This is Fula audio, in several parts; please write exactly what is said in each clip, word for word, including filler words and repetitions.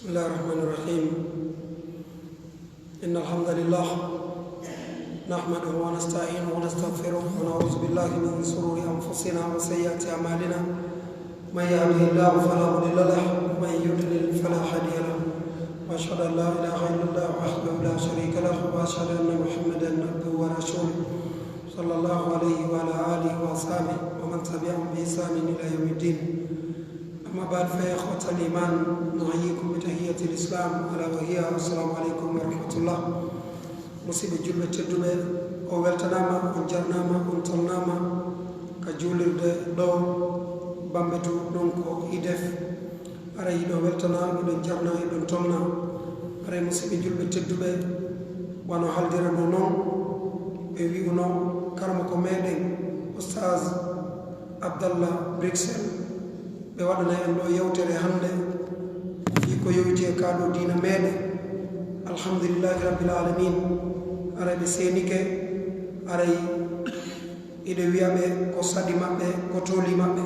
بسم الله الرحمن الرحيم. إن الحمد لله نحمده ونستعينه ونستغفره، ونعوذ بالله من شرور أنفسنا وسيئات أعمالنا. من يهده الله فلا مضل له، ومن يضلل فلا هادي له. وأشهد أن لا إله إلا الله وحده لا شريك له، وأشهد أن محمدا عبده ورسوله، صلى الله عليه وعلى آله وأصحابه ومن تبعهم بإحسان إلى يوم الدين. أما بعد، فيا إخوة الإيمان، نحييكم بتحية الإسلام، ألا وهي السلام عليكم ورحمة الله. Musidɓe julɓe tedduɓe, on weltanaama, on jarnaama, on tolnaama ka juulirde ɗo Bambetu, ɗon ko IDEF. Haray hiɗon weltana, hiɗon jarna, hiɗon tolna. Haray musidɓe julɓe tedduɓe, wano haaldiranoo non, ɓe wi'uno karamoko meɗen Oustaz Abdallah Bruxelles, ɓe waɗana en ɗo yewtere hannde fii ko yowiti e kaa ɗo diina meɗen. Alhamdulillahi Rabbil Alamin. Haray ɓe seenike, haray hiɗe wi'a ɓe ko saɗi maɓɓe, ko tooli maɓɓe.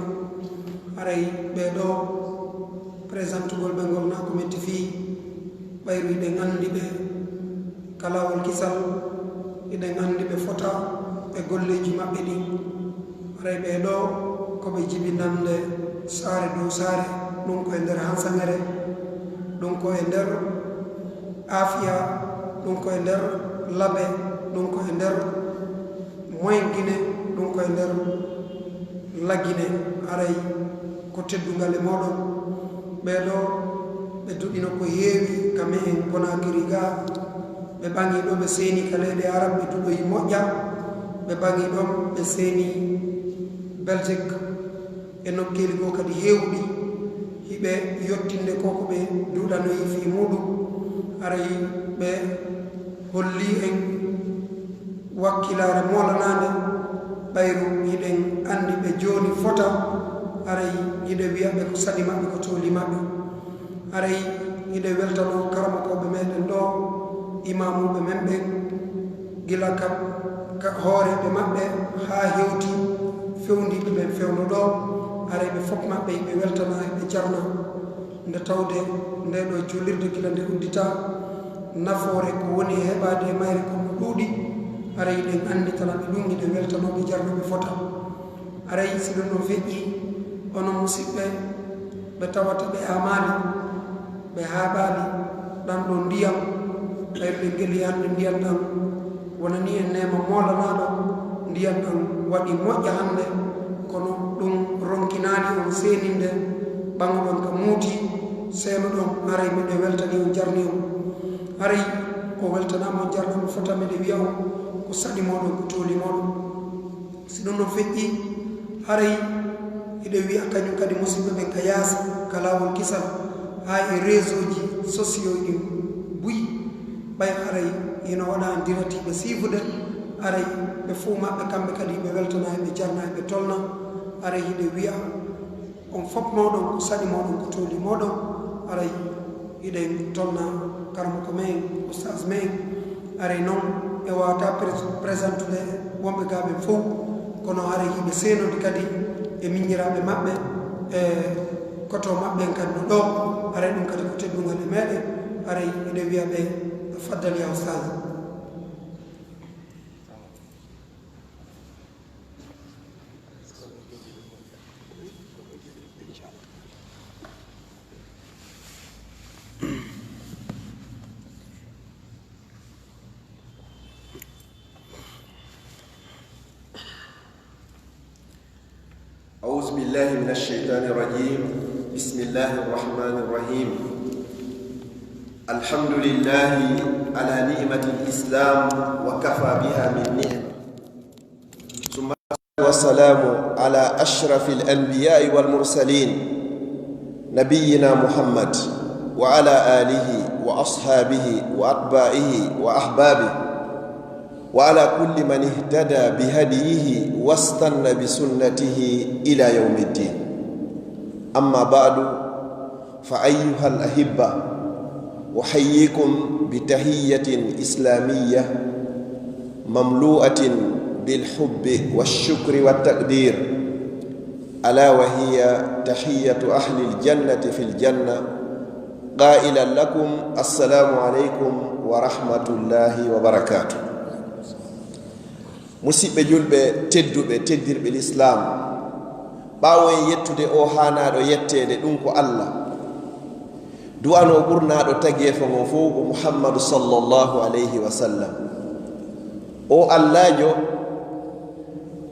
Haray ɓee ɗo, présentugol ɓe ngol naa ko metti fii, ɓayru hiɗen anndi ɓe ka laawol kisal, hiɗen anndi ɓe fota e golleeji maɓɓe ɗin. Haray ɓee ɗo ko ɓe jibinannde saare dow saare, ɗun ko e nder hansaŋere, ɗun ko e nder aafiya, ɗun ko e nder labe, ɗun ko e nder moyen Gine, ɗun ko e nder Lagine. Haray ko teddungal e mooɗon. Ɓee ɗo, ɓe duɗino ko heewi ka me'en Konaakiri gaa. Ɓe ɓaŋi ɗo, ɓe seeni ka leyɗe Arab, ɓe duɗoyi moƴƴa. Ɓe ɓaŋi ɗon, ɓe seeni Belgique e nokkeeli goo kadi heewɗi. Hiɓe yottinde ko ko ɓe duɗanoyi fii muuɗum. Haray ɓe holli en wakkilaare moolanaande, ɓayru hiɗen anndi ɓe jooni fota, haray hiɗe wi'a ɓe ko saɗi maɓɓe, ko tooli maɓɓe. Haray hiɗe weltanoo karamokooɓe meɗen ɗo, imaamuuɓe men ɓen, gila ka, ka hooreeɓe maɓɓe haa hewti fewndiiɓe ɓen fewndo ɗo, haray ɓe fof maɓɓe hiɓe weltana, hiɓe jarna. Nde tawde ndee ɗoo juulirde gila nde udditaa, nafoore ko woni e heɓaade e mayre ko no ɗuuɗi, haray hiɗen annditana ɓe ɗum, hiɗen weltanoo ɓe jarnuɓe fota. Haray si ɗum ɗon feƴƴii, onon musiɓɓe, ɓe tawata ɓe amaali, ɓe haaɓaali ɗan ɗoo ndiyam, ɓayru ɓe ngeli hannde ndiyam ɗam wonanii en neema moolanaaɗo, ndiyam ɗam waɗi moƴƴa hannde, kono ɗum ronkinaali on seeninde, ɓaŋoɗon ka muuti, seenoɗon, haray miɗo weltani on, jarni on. Haray o weltanaama, on jarnaama fota, miɗo wi'a on ko saɗi mooɗon, ko tooli mooɗon. Si ɗum ɗon feƴƴii, haray hiɗe wi'a kañum kadi musiɓɓe ɓen ka yaasi, ka laawol kisal, haa e réseauji sociaux ɗin buy, ɓay haray hino waɗa en direct ɓe siifude, haray ɓe fow maɓɓe kamɓe kadi ɓe weltana, ɓe jarna, ɓe tolna, haray hiɗe wi'a on fof mooɗon ko saɗi mooɗon, ko tooli mooɗon, haray hiɗen tolna karamoko men, ustaas men. Haray non, en waawataa pres-, présentude wonɓe gaa ɓen fow, kono haray hiɓe seenodi kadi e miñiraaɓe maɓɓe, e koto maɓɓe en kadi no ɗoo. Haray ɗum kadi ko teddungal e meɗen. Haray hiɗen wi'a ɓe, tafaddal yaa ustaas. أعوذ بالله من الشيطان الرجيم. بسم الله الرحمن الرحيم. الحمد لله على نعمة الإسلام وكفى بها من نعمة. ثم والسلام على أشرف الأنبياء والمرسلين نبينا محمد وعلى آله وأصحابه وأتباعه وأحبابه وعلى كل من اهتدى بهديه واستن بسنته إلى يوم الدين. أما بعد، فأيها الأحبة، أحييكم بتحية إسلامية مملوءة بالحب والشكر والتقدير، ألا وهي تحية أهل الجنة في الجنة، قائلا لكم السلام عليكم ورحمة الله وبركاته. Musidɓe julɓe tedduɓe, teddirɓe Lislaam, ɓaawo en yettude o haanaaɗo yetteede, ɗum ko Alla, du'anoo ɓurnaaɗo tageefo ngon fow ko Muhammadu sallallahu alayhi wa sallam. O Allaajo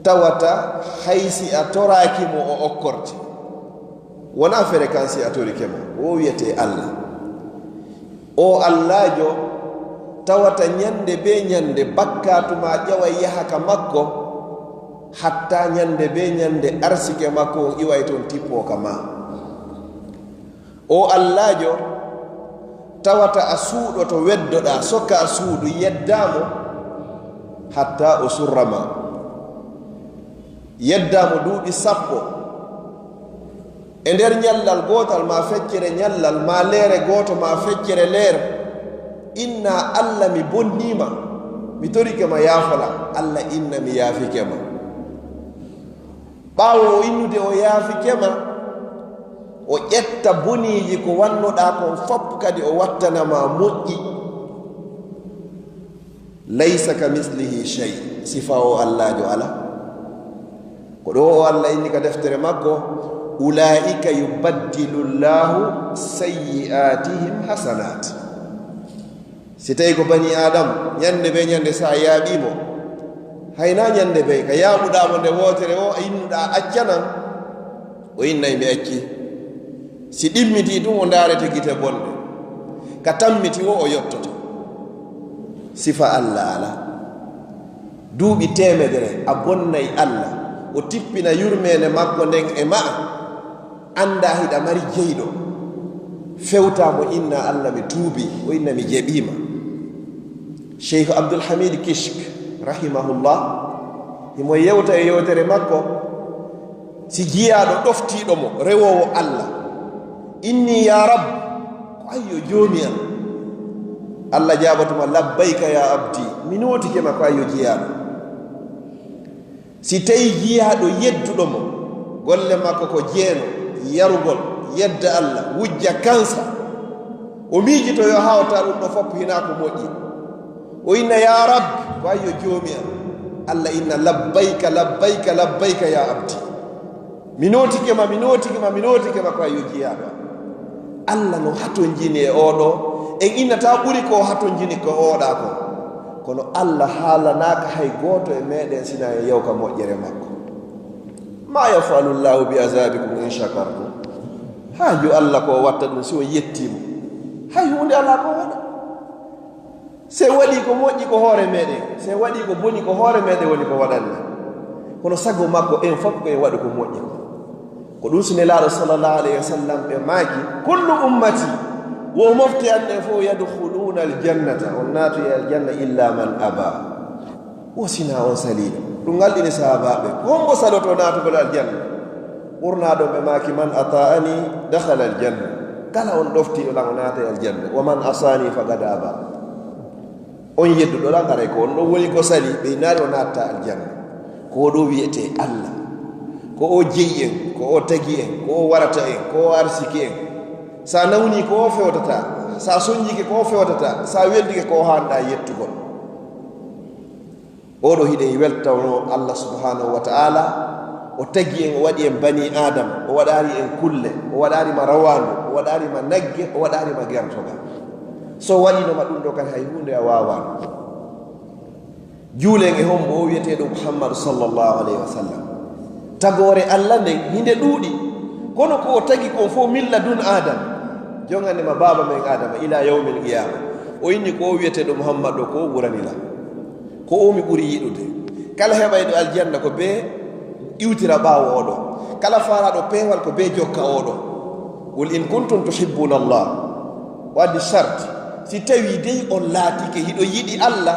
tawata hay si a toraaki mo o okkorte. Wonaa fréquence a torike mo, o wiyetee Alla. O Allaajo tawata ñande bee ñande bakkaatu maa ƴaway yaha ka makko, hatta ñande bee ñande arsike makko on iway ton tippoo ka maa. O Allaajo tawata a suuɗoto, weddoɗaa, sokaa suudu, yeddaa mo hatta o surra ma. Yeddaa mo duuɓi sappo. E nder ñallal gootal, maa feccere ñallal, maa leere gooto, maa feccere leer, inna Alla mi bonnii ma, mi torike ma yaafo lan. Alla inna mi yaafike ma. Ɓaawo o innude o yaafike ma, o ƴetta boniiji ko wannoɗaa kon fop kadi o wattana ma moƴƴi. Laysa ka mislihi shay, sifa o Allaajo alaa. Ko ɗo o Alla inni ka deftere makko, ulaa'ika yubaddilu Llaahu sayyi'aatihim hasanaat. Si tawi ko bani Aadama, ñande bee ñande so a yaaɓii mo, hay naa ñande bee, ka yaaɓuɗaa mo nde wootere o, a innuɗaa accanan, o innay mi acci. Si ɗimmitii tun o ndaarete gite bonɗe. Ka tammiti wo o yottoto. Sifa Alla alaa. Duuɓi teemedere a bonnay Alla, o tippina yurmeende makko nden e ma'a, anndaa hiɗa mari jeyɗo. Fewtaa mo, inna Alla mi tuubii, o inna mi jeɓii ma. Sheykh Abdul Hamid Kishk, rahimahullah, himo yewta e yewtere makko, si jiyaaɗo ɗoftiiɗo mo, rewoowo Alla, inni ya Rab, ko ayyo joomi am. Alla jaabatuma, labbayka ya abdi, mi nootike ma ko ayyo jiyaaɗo. Si tawi jiyaaɗo yedduɗo mo, golle makko ko jeeno, yarugol, yedda Alla, wujja kansa, o miijito yo hawta ɗum ɗo fof hinaa ko moƴƴi. O inna, "Ya Rab, ko ayyo joomi am." Alla inna, "Labbayka, labbayka, labbayka, ya abdi." Mi nootike ma, mi nootike ma, mi nootike ma, ko ayyo jiyaaɗo am. Alla no hatonjini e oɗo, en innata ɓuri ko hatonjini ko oɗa ko. Kono Alla haalanaaka hay gooto e meɗen sina en yewka moƴƴere makko. "Ma yafalu Llahu bi azabikum in shakartum." Haaju Alla ko watta ɗum si on yettiimo. Hay huunde alaa ko waɗa. Se waɗi ko moƴƴi ko hoore meɗen, se waɗi ko boni ko hoore meɗen woni ko waɗanni. Kono sago makko en fof ko en waɗu ko moƴƴi ko. Ko ɗum si Nelaaɗo sallallahu alayhi wa sallam ɓe maaki, "Kullu ummati, wo mofte an ɗen fof, yadkhuluna aljannata, on naatu e aljanna, illa man aba." Wo sina on saliiɗo. Ɗum ngalɗini sahaabaaɓe, "Ko hombo saloto naatugol aljanna?" Ɓurnaaɗo ɓe maaki, "Man ata'ani dakhala aljanna." Kala on ɗoftiiɗo lan o naata e aljanna. "Wa man asani faqad aba." On yedduɗo lan, haray ko on ɗon woni ko sali, ɓe naari o naatta aljanna. Ko o ɗo wiyetee Alla. Ko o jeyi en, ko o tagi en, ko o warata en, ko o arsiki en. Sa nawni ko o fewtata, sa sonjike ko o fewtata, sa weldike ko o haanɗa yettugol. Oɗo hiɗen weltano Alla subhanahu wa ta'ala, o tagi en, o waɗi en bani Adam, o waɗari en kulle, o waɗari ma rawaandu, o waɗari ma nagge, o waɗari ma gertogal. So waɗino ma ɗum ɗo kadi hay huunde a waawano. Juulen e hombo o wiyeteeɗo Muhammadu sallallahu alayhi wa sallam. Tagoore Alla nden hinde ɗuuɗi. Kono ko o tagi kon fof min ladun Adam. Jongande ma baaba men Adama ila yawmil qiyama. O inni ko o wiyeteeɗo Muhammadu ɗo ko o ɓurani lan. Ko o mi ɓuri yiɗude. Kala heɓayɗo aljanna ko bee iwtira ɓaawo oɗo. Kala faalaɗo peewal ko bee jokka oɗo. Qul in kuntum tuhibbuna Allah. O addi sharti. Si tawi dey on laatike hiɗo yiɗi Alla,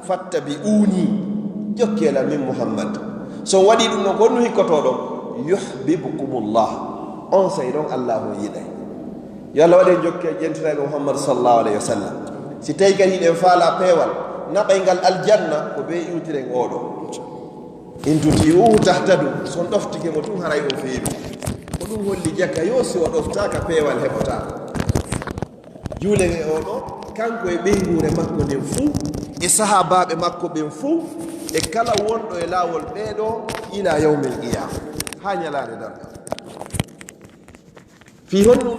fattabi'uni. Jokkee lan min Muhammad. So on waɗi ɗum ɗon, ko honɗum hikkotoɗon? Yuhbibkumullah. On sey ɗon Alla on yiɗay. Yo Alla waɗ en jokke ƴentinayɓe Muhammad sallallahu alayhi wa sallam. Si tawi kadi hiɗen faala peewal, naɓay ngal aljanna, ko bee iwtiren oɗo. In tuti'uhu tahtadu, so on ɗoftike mo tun haray on feewi. Ko ɗum holli jaka yo si o ɗoftaaka peewal heɓotaako. Juulen e oɗo, kanko e ɓeynguure makko nden fuu, e sahaabaaɓe makko ɓen fuu, e kala wonɗo e laawol ɓeeɗo, ila yawmil qiyaama, haa ñalaande darngal. Fii honɗum?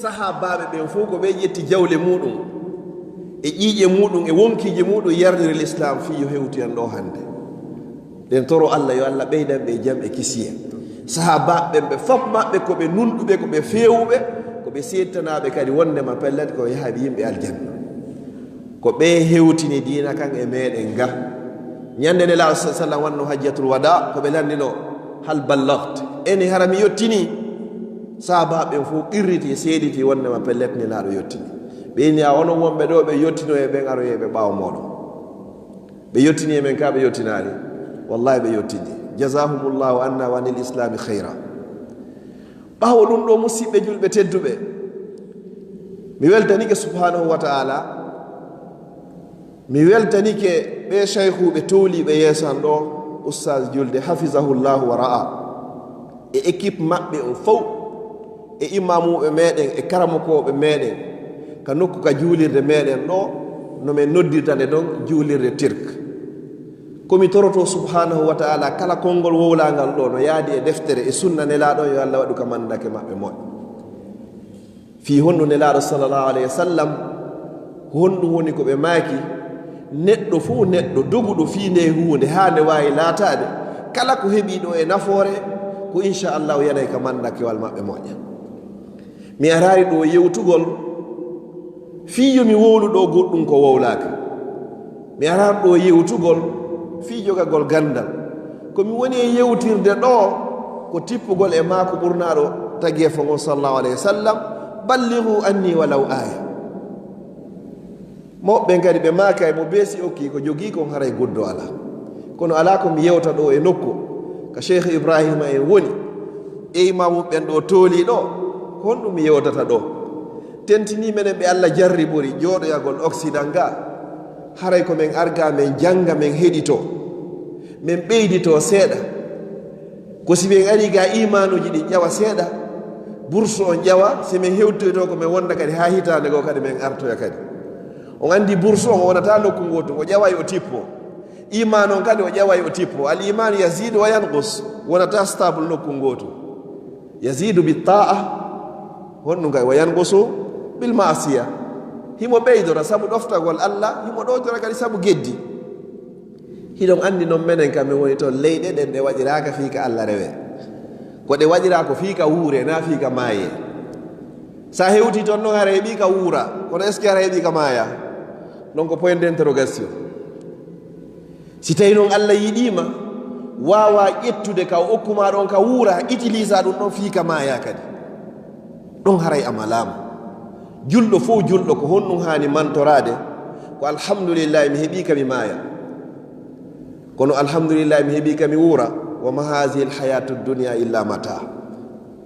Sahaabaaɓe ɓen fuu ko ɓe ƴetti jawle muuɗum, e ƴiiƴe muuɗum, e wonkiije muuɗum, yarniri Lislaam fii yo hewtu en ɗoo hannde. Ɗen toro Alla, yo Alla ɓeydan ɓe jam e kisiyee. Sahaabaaɓe ɓen ɓe fof maɓɓe ko ɓe nunɗuɓe, ko ɓe feewuɓe, ko ɓe seedtanaaɓe kadi wonndema pellet ko ɓe yahayɓe yimɓe aljanna. Ko ɓe hewtini diina kan e meɗen ga. Ñande Nelaaɗo sa sallam wanno hajjatul wada, ko ɓe lanndino: "Hal ballagt?" Ene hara mi yottini? Sahaabaaɓe ɓen fof qirriti, seediti wonndema pellet Nelaaɗo yottini. Ɓe inni: "A onon wonɓe ɗoo, ɓe yottino e ɓen aroyɓe ɓaawo mooɗon." Ɓe yottini e men ka ɓe yottinaali? Wallahi ɓe yottini. Jazahumullahu anna wa anil islami khayra. Ɓaawo ɗum ɗo, musiɓɓe julɓe tedduɓe, mi weltanike subhanahu wa ta'ala, mi weltanike ɓe shaykhuɓe towliiɓe yeeso an ɗo, Ustaz Julde hafizahullahu wa ra'a, e équipe maɓɓe on fow, e imamuɓe meɗen, e karamokooɓe meɗen, ka nokku ka juulirde meɗen ɗo, no men noddirta nde ɗon juulirde Tirk. Ko mi toroto subhanahu wa ta'ala, kala konngol wowlangal ɗo no yaadi e deftere e sunna Nelaaɗo, yo Allah waɗu ka mandake maɓɓe moƴƴo. Fii honɗum Nelaaɗo sallallahu alayhi wa sallam, ko honɗum woni ko ɓe maaki? Neɗɗo fof neɗɗo doguɗo fii nde huunde haa nde waawi laataade, kala ko heɓi ɗo e nafoore, ko inchallahu yanay ka mandakewal maɓɓe moƴƴa. Mi araari ɗo yewtugol fii yo mi wowlu ɗo goɗɗum ko wowlaaka. Mi araari ɗo yewtugol fii jogagol ganndal. Ko mi woni e yewtirde ɗo ko tippugol e maaku ɓurnaaɗo tageefo ngon sallallahu alayhi wa sallam: "Ballighu anni walaw aya." Mawɓe ɓen kadi ɓe maakay mo bee si okki ko jogii kon haray goddo alaa. Kono alaa ko mi yewta ɗo e nokku ka Cheikh Ibrahima en woni, e imamu ɓen ɗo tooli ɗo, ko honɗum mi yewtata ɗo? Tentinii menen ɓe Allah jarribori jooɗoyagol Occident ga, haray ko men arga men jannga men heɗito, men ɓeydito seeɗa. Ko si men ari ga imanuuji ɗin ƴawa seeɗa, bourse on ƴawa, si men hewtoyto ko men wonda kadi haa hitaande goo kadi men artoya kadi. On anndi bourse on o wonata nokku ngootu, o ƴaway o tippo. Iman on kadi o ƴaway o tippo. Al imanu yazidu wa yanqus, wonata stable nokku ngootu. Yazidu bi ta'a, honɗum kay, wa yanqusu bil ma'siya. Himo ɓeydora sabu ɗoftagol Allah, himo ɗowtora kadi sabu geddi. Hiɗon anndi non menen kam min woni toon leyɗe ɗen ɗe waɗiraaka fii ka Allah rewe. Ko ɗe waɗiraa ko fii ka wuure, naa fii ka maaye. Sa hewti toon non hara heɓi ka wuura, kono est-ce que hara heɓi ka maaya? Non ko point d'interrogation. Si tawi non Allah yiɗiima, waawa ƴettude ka o okkuma ɗon ka wuura, utilisa ɗum ɗon fii ka maaya kadi. Ɗon haray a malaama. Julɗo fof julɗo ko honɗum haani mantoraade? Ko alhamdulillahi mi heɓi ka mi maaya. Kono alhamdulillahi mi heɓi ka mi wuura. Wa ma hazihi alhayatu dunya illa mata.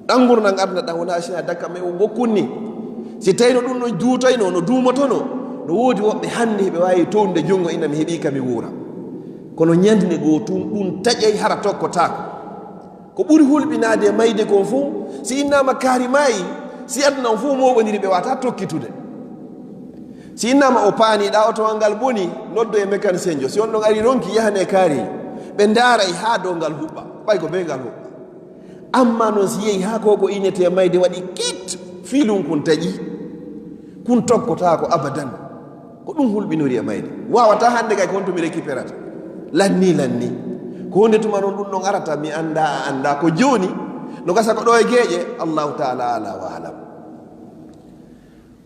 Ɗan ngurndan aduna ɗan wona sina dakka men o gokkun ni. Si tawi no ɗum ɗon juutoyno, no duumotono, no woodi woɓɓe hannde heɓe waawi townude junngo ina mi heɓi ka mi wuura. Kono ñande goo tun ɗum taƴay hara tokkotaako. Ko ɓuri hulɓinaade e mayde kon fof, si innama kaari maayi, si aduna on fof mooɓondiri ɓe wata tokkitude. Si innama o paani ɗa otowal ngal boni, noddo e mécanicien jo. Si on ɗon ari ronki yahane kaari, ɓe ndaaray haa dow ngal huɓɓa. Ɓay ko bee ngal huɓɓa. Amma non si yehi haa ko ko inete mayde waɗi kit, filun kun taƴi, kun tokkotaako abadan. Ko ɗum hulɓinori e mayde. Waawata hannde kay ko honto mi récupérata. Lanni, lanni. Ko honde tuma non ɗum ɗon arata mi annda a annda ko jooni. No gasa ko ɗo e geeƴe. Allahu ta'ala ala wa alam.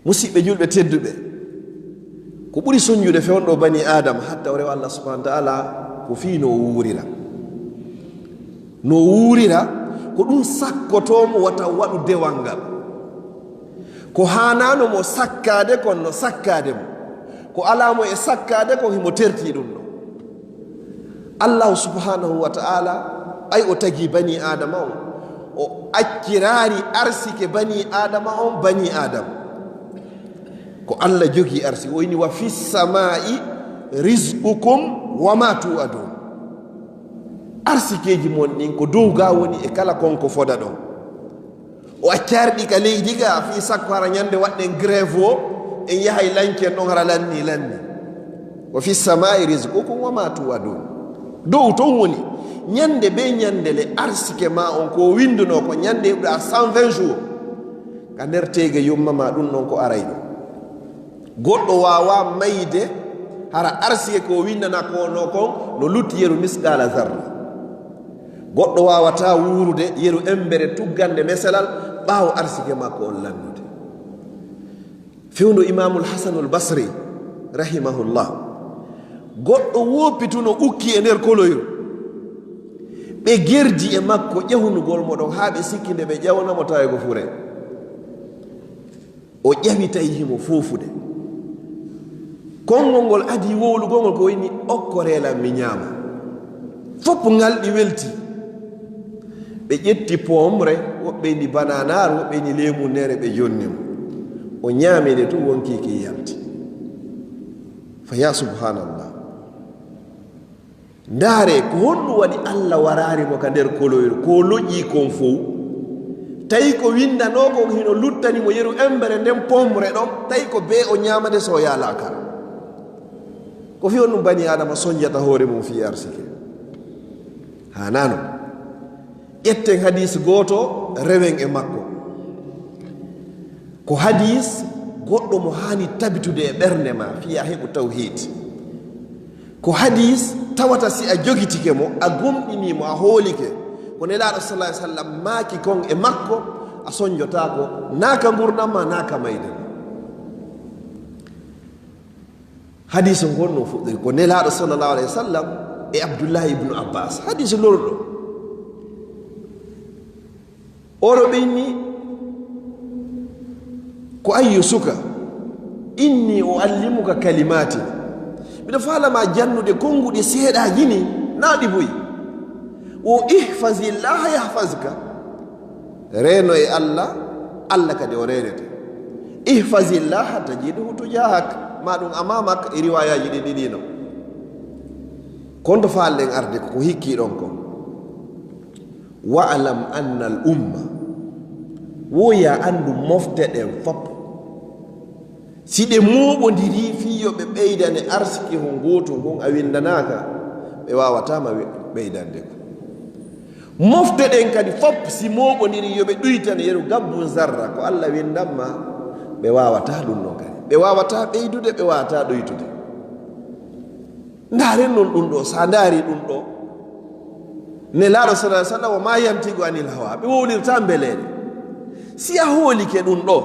Musiɓɓe julɓe tedduɓe. Ko ɓuri sonjude fewndo bani Adama hatta o rewa Allah subhanahu wa ta'ala ko fii no wuurira. No wuurira ko ɗum sakkoto mo wata waɗu dewal ngal. Ko haanano mo sakkaade kon no sakkaade mo. Ko alaa mo e sakkaade kon himo terti ɗum ɗo. Allahu subhanahu wa ta'ala, ɓay o tagi bani Adama on, o acciraari arsike bani Adama on, bani Adama. Ko Allah jogi arsike, o inni: "Wa fis samaa'i rizqukum wa ma tu'adun." Arsikeeji mon ɗin ko dow ga woni e kala kon ko foda ɗon. O accaari ɗi ka leydi ga fii sakko hara ñande waɗɗen grève o, En yahay lanki en ɗon hara lanni lanni. Wa fi samaa'i rizqukum wa ma tu'adun. Dow ton woni. Ñande be ñande le arsike ma on ko winduno ko ñande heɓuɗa cent vingt jours. Ka nder teege yumma ma ɗum non ko arayɗo. Goɗɗo waawa mayde hara arsike ko windana ko no kon no lutti yeru misqala zarra. Goɗɗo waawata wuurude yeru embere tuggande meselal ɓaawo arsike makko on lannude. Fewndo Imaamul Hasanul Basri, rahimahullah, goɗɗo woopituno ukki e nder koloyru. Ɓe gerdi e makko ƴewnugol mo ɗon haa ɓe sikki nde ɓe ƴawna mo tawi ko fure. O ƴawi tawi himo foofude. Konngol ngol adii wowlugol ngol ko woni, "Okkoree lan mi ñaama." Fof ngalɗi welti. Ɓe ƴetti pomre, woɓɓe ni bananaar, woɓɓe ni leemunnere, ɓe jonni mo. O ñaami nde tun, wonki ki yalti. Fa ya subhanallah. Ndaare, ko honɗum waɗi Allah waraari mo ka nder koloyru, ko loƴƴi kon fow? Tawi ko windanoo kon hino luttani mo yeru embere nden pomre ɗon, tawi ko bee o ñaama nde so o yaha laakara. Ko fii honɗum bani Aadama sonjata hoore mum fii arsike? Haanaano. Ƴetten hadiis gooto, rewen e makko. Ko hadiis goɗɗo mo haani tabitude e ɓernde ma, fii a heɓu tawhiid. Ko hadiis tawata si a jogitike mo, a gomɗinii mo, a hoolike. Ko Nelaaɗo sallallaahu alayhi wa sallam maaki kon e makko, a sonjotaako, naa ka ngurndan ma, naa ka mayde ma. Hadiis on kon no fuɗɗori, ko Nelaaɗo sallallaahu alayhi wa sallam e Abdullaahi ibnu Abbaas. Hadiis lorɗo. Oɗo ɓe inni, ko ayyo suka, inni uallimuka kalimatin. Miɗo faalama jannude konnguɗi seeɗaaji ni, naa ɗi buy. Wo ihfazillaha yahfazka. Reeno e Allah, Allah kadi o reenete. Ihfazillaha tajidhu tujahak. Ma ɗum amamak e riwayaaji ɗi ɗiɗi no. Kon to faalɗen arde ko, ko hikki ɗon kon. Wa'lam anna al umma. Wo ya anndu mofte ɗen fop. Si ɗe mooɓondiri fii yo ɓe ɓeydane arsike hon gooto ngon a winndanaaka, ɓe waawataa ma wi-, ɓeydande ko. Mofte ɗen kadi fop si mooɓondiri yo ɓe ɗuytane yeru gabbun zarra ko Allah winndan ma, ɓe waawataa ɗum non kadi. Ɓe waawataa ɓeydude, ɓe waawataa ɗuytude. Ndaaren non ɗum ɗo, so a ndaari ɗum ɗo, Nelaaɗo sallallaahu alayhi wa sallam, "Wa ma yantiqu anil hawa," ɓe wowlirta mbeleeɗe. Si a hoolike ɗum ɗo,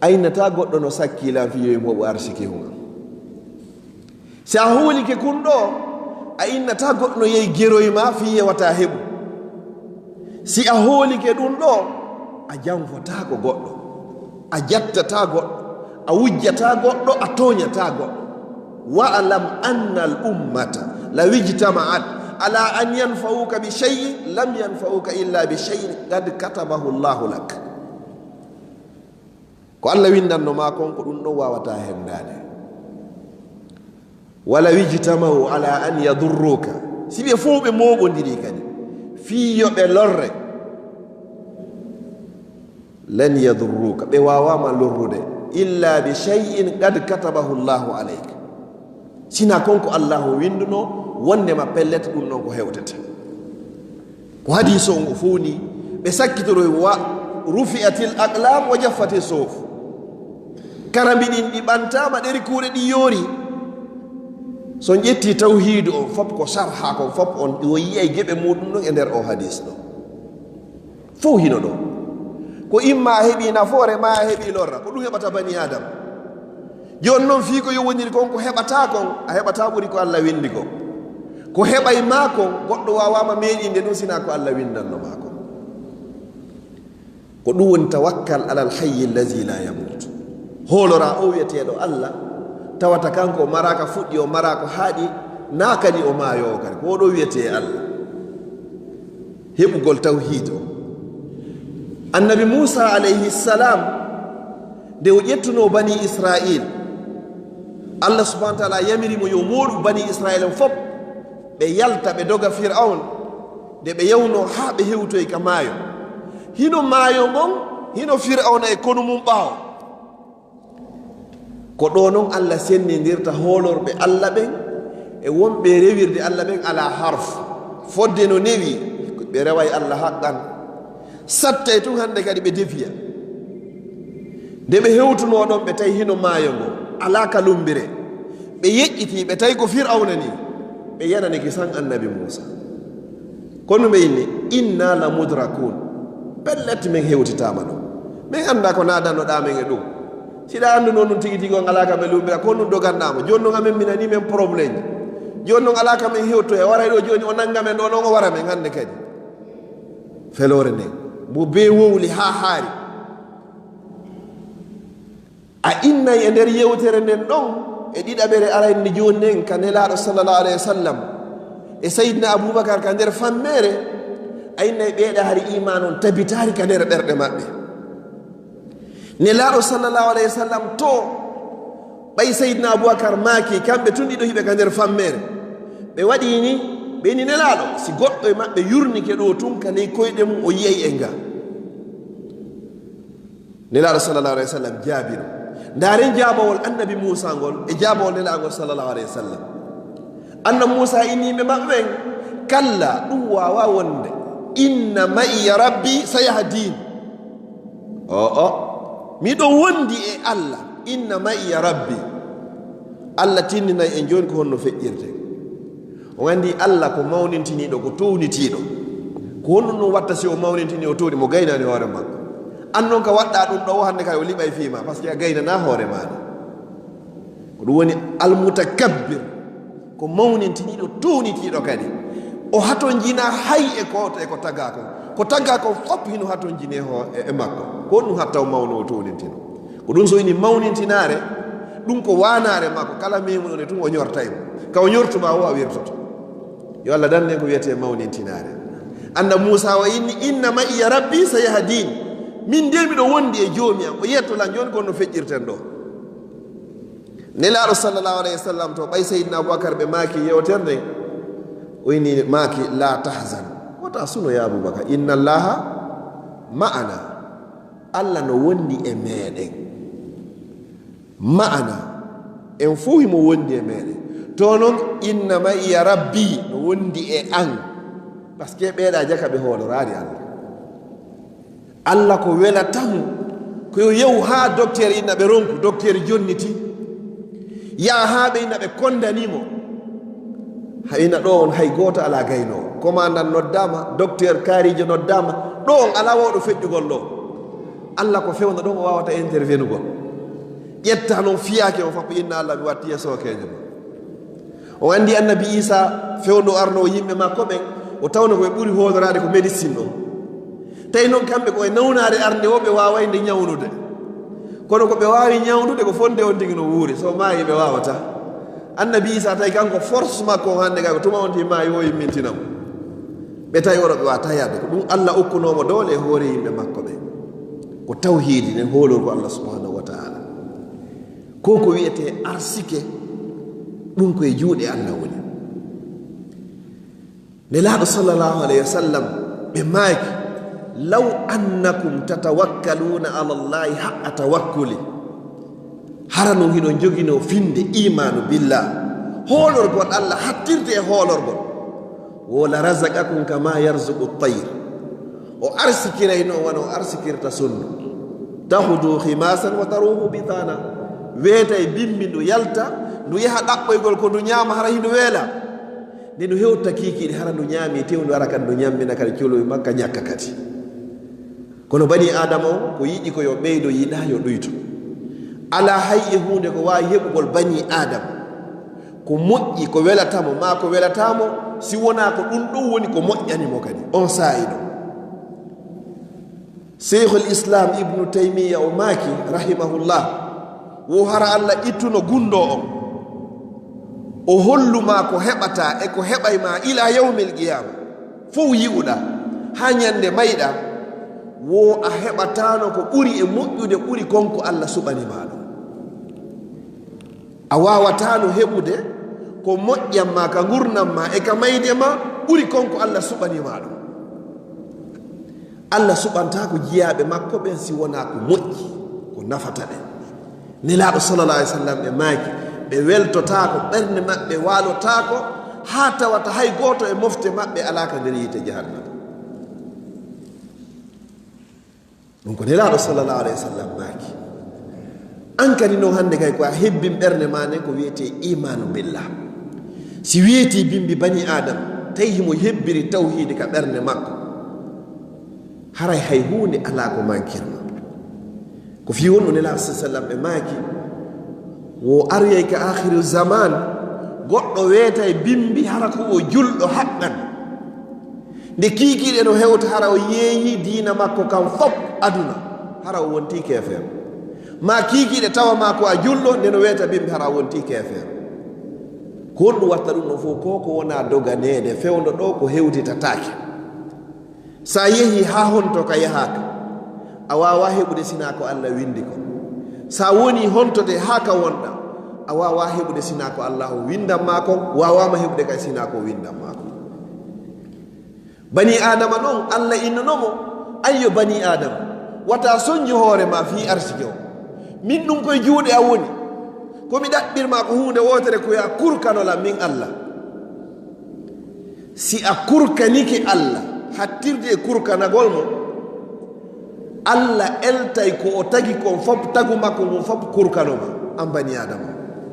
a innataa goɗɗo no sakki lan fii yo mi hoɓu arsike hon. Si a hoolike kun ɗo, a innataa goɗɗo no yehi geroy ma fii yewata heɓu. Si a hoolike ɗum ɗo, a janfotaako goɗɗo, a jattataa goɗɗo, a wujjataa goɗɗo, a tooñataa goɗɗo. Wa'lam anna al ummata law ijtama'at ala an yanfa'uka bi shay'in lam yanfa'uka illa bi shay'in qad katabahu Allahu lak. Ko Allah winndanno ma kon, ko ɗum ɗon waawataa henndaade. Walaw ijtama'u ala an yadurruka, si ɓe fow ɓe mooɓondiri kadi fii yo ɓe lorre, lan yadurruka, ɓe waawaama lorrude, illa bi shay'in qad katabahu Allahu alayk. Sina kon ko Allahu winnduno wonndema pellet ɗum ɗon ko hewtete. Ko hadiiso on o fowni, ɓe sakkitoroy wa rufi'atil aqlam wa jaffati suhuf. Karambi ɗin ɗi ɓantaama, ɗeri kuure ɗi yoori. So on ƴetti tawhiidu on fop ko sarha kon fop on, o yi'ay geɓe muɗum ɗon e nder o hadiis ɗo. Fow hino ɗo. Ko imma a heɓi nafoore, ma a heɓi lorra. Ko ɗum heɓata bani Adam. Jooni noon, fii ko yo woniri kon, ko heɓata kon, a heɓata ɓuri ko Allah winndi kon. Ko heɓay ma kon, goɗɗo waawaama meeɗinde ɗum, sina ko Allah winndanno ma kon. Ko ɗum woni tawakkal alal hayyi allazi la yamut. Hoolora o wiyeteeɗo Allah, tawata kanko o maraaka fuɗɗi, o maraaka haaɗi, naa kadi o maayoowo kadi. Ko oɗo wiyetee Allah. Heɓugol tawhiid o. Annabi Muusa alayhi salam, nde o ƴettunoo bani Israil, Allah subhanahu wa taala yamiri mo yo mooɗu bani Israil on fop, ɓe yalta, ɓe doga Fir'awn. Nde ɓe yawnoo haa ɓe hewtoyi ka maayo, hino maayo ngon, hino Fir'awna e konu mum ɓaawo. Ko ɗo noon Allah sennindirta hoolorɓe Allah ɓen e wonɓe rewirde Allah ɓen alaa harf. Fodde no newi, ɓe reway Allah haqqan. Sattay tun hannde kadi ɓe defiya. Nde ɓe hewtunoo ɗon, ɓe tawi hino maayo ngo, alaa ka lumbire. Ɓe yeƴƴitii, ɓe tawi ko Fir'awna nii. Ɓe yananike san Annabi Muusa. Kono ɓe inni, "Inna la mudrakun." Pellet, men hewtitaama ɗo. Men anndaa ko naadannoɗaa men e ɗum. Si ɗa annduno ɗum tigi tigi, on alaa ka men lumbira, ko ɗum doganɗaa mo. Jooni non amen mi nanii men problème. Jooni non alaa ka men hewtoya. Waray ɗo jooni, o nannga men ɗo, non o wara men hannde kadi. Feloore nden. Mo bee wowli haa haari. A innay e nder yewtere nden ɗon, e ɗiɗaɓere arayde jooni nden, ka Nelaaɗo sallallahu alayhi wa sallam, e Sayyidina Abubakar ka nder fammeere, a innay ɓeeɗa hari iimaan on tabitaari ka nder ɓerɗe maɓɓe. Nelaaɗo sallallahu alayhi wa sallam to, ɓay Sayyidina Abubakar maaki, kamɓe tun ɗiɗo hiɓe ka nder fammeere. Ɓe waɗi ni, ɓe ni Nelaaɗo, si goɗɗo e maɓɓe yurnike ɗo tun ka ley koyɗe mum, o yi'ay en ga. Nelaaɗo sallallahu alayhi wa sallam jaabi ɗum. Ndaaren jaabawol Annabi Muusa ngol e jaabawol Nelaaɗo ngol sallallahu alayhi wa sallam. Annabi Muusa inni yimɓe maɓɓe ɓen, "Kalla, ɗum waawaa wonde. Inna ma'iya Rabbi sayahdin." O, o. Miɗo wondi e Allah. "Inna ma'iya Rabbi." Allah tinninay en jooni ko honno feƴƴirte. On anndi Allah ko mawnintiniiɗo, ko townitiiɗo. Ko honɗum ɗum watta si o mawnintini, o towni mo gaynaani hoore makko? An non ka waɗɗa ɗum ɗo o hannde kay o liɓay fii ma, parce que a gaynanaa hoore maaɗa. Ko ɗum woni almutakabbir, ko mawnintiniiɗo, townitiiɗo kadi. O hatonjinaa hay e ko, e ko tagaa kon. Ko tagaa kon fof hino hatonjini e ho-, e, e makko. Ko honɗum hatta o mawno, o townintino? Ko ɗum so ini mawnintinaare, ɗum ko waanaare makko, kala memuɗo nde tun o ñortay mo. Ka o ñortu ma o, a wirtoto. Yo Allah danne ko wiyetee mawnintinaare. Annda Muusa o inni, "Inna ma'iya Rabbi sayahdin." Min de miɗo wondi e Joomi am, o yetto lan jooni ko no feƴƴirten ɗo. Nelaaɗo sallallahu alayhi wa sallam to ɓay Sayyidina Abubakar ɓe maaki yewtere nden, o inni maaki, "La tahzan." Wota suno ya Abubakar, "Inna Allaha ma'ana." Allah no wondi e meɗen. Ma'ana, en fof himo wondi e meɗen. To non, "Inna ma'iya Rabbi", no wondi e an. Parce que ɓeeɗa jaka ɓe hooloraali Allah. Allah ko welata mo, ko yo yehu haa docteur ina ɓe ronku, docteur jonniti. Yaha haa ɓe ina ɓe kondani mo. Hay ina ɗo on hay gooto alaa gaynoowo. Commandant noddaama, docteur Kaarijo noddaama. Ɗo on alaa wawɗo feƴƴugol ɗo. Allah ko fewndo ɗon o waawata intervenugol. Ƴetta non fiyaake on fof, inna Allah mi watti e sookeejo ma. O anndi Annabi Iisa fewndo arnoowo yimɓe makko ɓen, o tawno ko ɓe ɓuri hooloraade ko médecine on. Tawi noon kamɓe ko e nawnaare arnde o ɓe waaway nde ñawnude. Kono ko ɓe waawi ñawnude ko fonde on tigi no wuuri, so maayi ɓe waawata. Annabi Iisa tawi kanko force makko on hannde kay ko tuma on tigi maayi o immintina mo. Ɓe tawi oɗo ɓe waawata yaade ko ɗum Allah okkunoo mo doole e hoore yimɓe makko ɓe. Ko tawhiidi nden hoolorgo Allah subhanahu wa ta'ala. Ko ko wiyetee arsike, ɗum ko e juuɗe Allah woni. Nelaaɗo sallallahu alayhi wa sallam, ɓe maaki, "Law annakum tatawakkaluuna ala Allahi haqqa tawakkuli." Hara non hiɗon joginoo finde iimaanu billah, hoolorgol Allah hattirde e hoolorgol. Wo la razaqakum kama yarzuqu tayr. O arsikirayno wano o arsikirta sondu. Tahudu khimasan wa taruhu bitana. Weeta e bimbi ndu yalta, ndu yaha ɗaɓɓoygol ko ndu ñaama hara hindu weela. Nde ndu hewta kiikiiɗe hara ndu ñaami tew ndu ara kadi ndu ñammina kadi coloy makka ñakka kadi. Kono bani Aadama on ko yiɗi ko yo ɓeydo, yiɗaa yo ɗuyto. Alaa hay e huunde ko waawi heɓugol bani Aadama. Ko moƴƴi, ko welata mo, maa ko welataa mo, si wonaa ko ɗum ɗum woni ko moƴƴani mo kadi, on saa'i ɗon. Seykhul Islam Ibnu Taymiyya o maaki, rahimahullah, wo hara Allah ittuno gunndoo on, o hollu maa ko heɓataa e ko heɓay maa ilaa yawmil qiyaama, fow yi'uɗaa, haa ñannde mayɗaa, wo a heɓataano ko ɓuri e moƴƴude, ɓuri kon ko Allah suɓani maa ɗum. A waawataano heɓude ko moƴƴan maa ka ngurndan maa e ka mayde maa ɓuri kon ko Allah suɓani maa ɗum. Allah suɓantaako jiyaaɓe makko ɓen si wonaa ko moƴƴi, ko nafata ɓe. Nelaaɗo sallallahu alaihi wasallam ɓe maaki, ɓe weltotaako, ɓernde maɓɓe waalotaako, haa tawata hay gooto e mofte maɓɓe alaaka nder yiite jahannama. Ɗum ko Nelaaɗo sallallahu alaihi wasallam maaki. An kadi noon hannde kay ko a hebbin ɓernde ma nden ko wiyetee imaanu billah. Si weetii bimbi bani Aadama, tawi himo hebbiri tawhiidi ka ɓernde makko, haray hay huunde alaa ko mankirma. Ko fii won o Nelaaɗo sallallahu alaihi wasallam ɓe maaki, wo aroyay ka aakhiru zaman, goɗɗo weetay bimbi hara ko o julɗo haqqan. Nde kiikiiɗe no hewta hara o yeeyi diina makko kan fop aduna, hara o wontii keefeero. Maa kiikiiɗe tawa maa ko a julɗo, nde no weeta bimbi hara a wontii keefeero. Ko honɗum watta ɗum ɗon fof? Ko ko wonaa doganeede fewndo ɗo ko hewtitataake. Sa yehi haa honto ka yahaaka, a waawaa heɓude sinaa ko Alla windi kon. Sa woni honto de haa ka wonɗa, a waawaa heɓude sinaa ko Alla windan maa kon, waawaama heɓude kay sinaa ko windan maa kon. Bani Aadama non, Alla innuno mo, ayyo bani Aadama, wata soññu hoore ma fii arsike o. Min ɗum koye juuɗe am woni. Ko mi ɗaɓɓir ma ko huunde wootere ko yo a kurkano lan min Alla. Si a kurkanike Alla, hattirde e kurkanagol mo, Alla eltay ko o tagi kon fop, tagu makko ngun fop kurkano ma, an bani Aadama,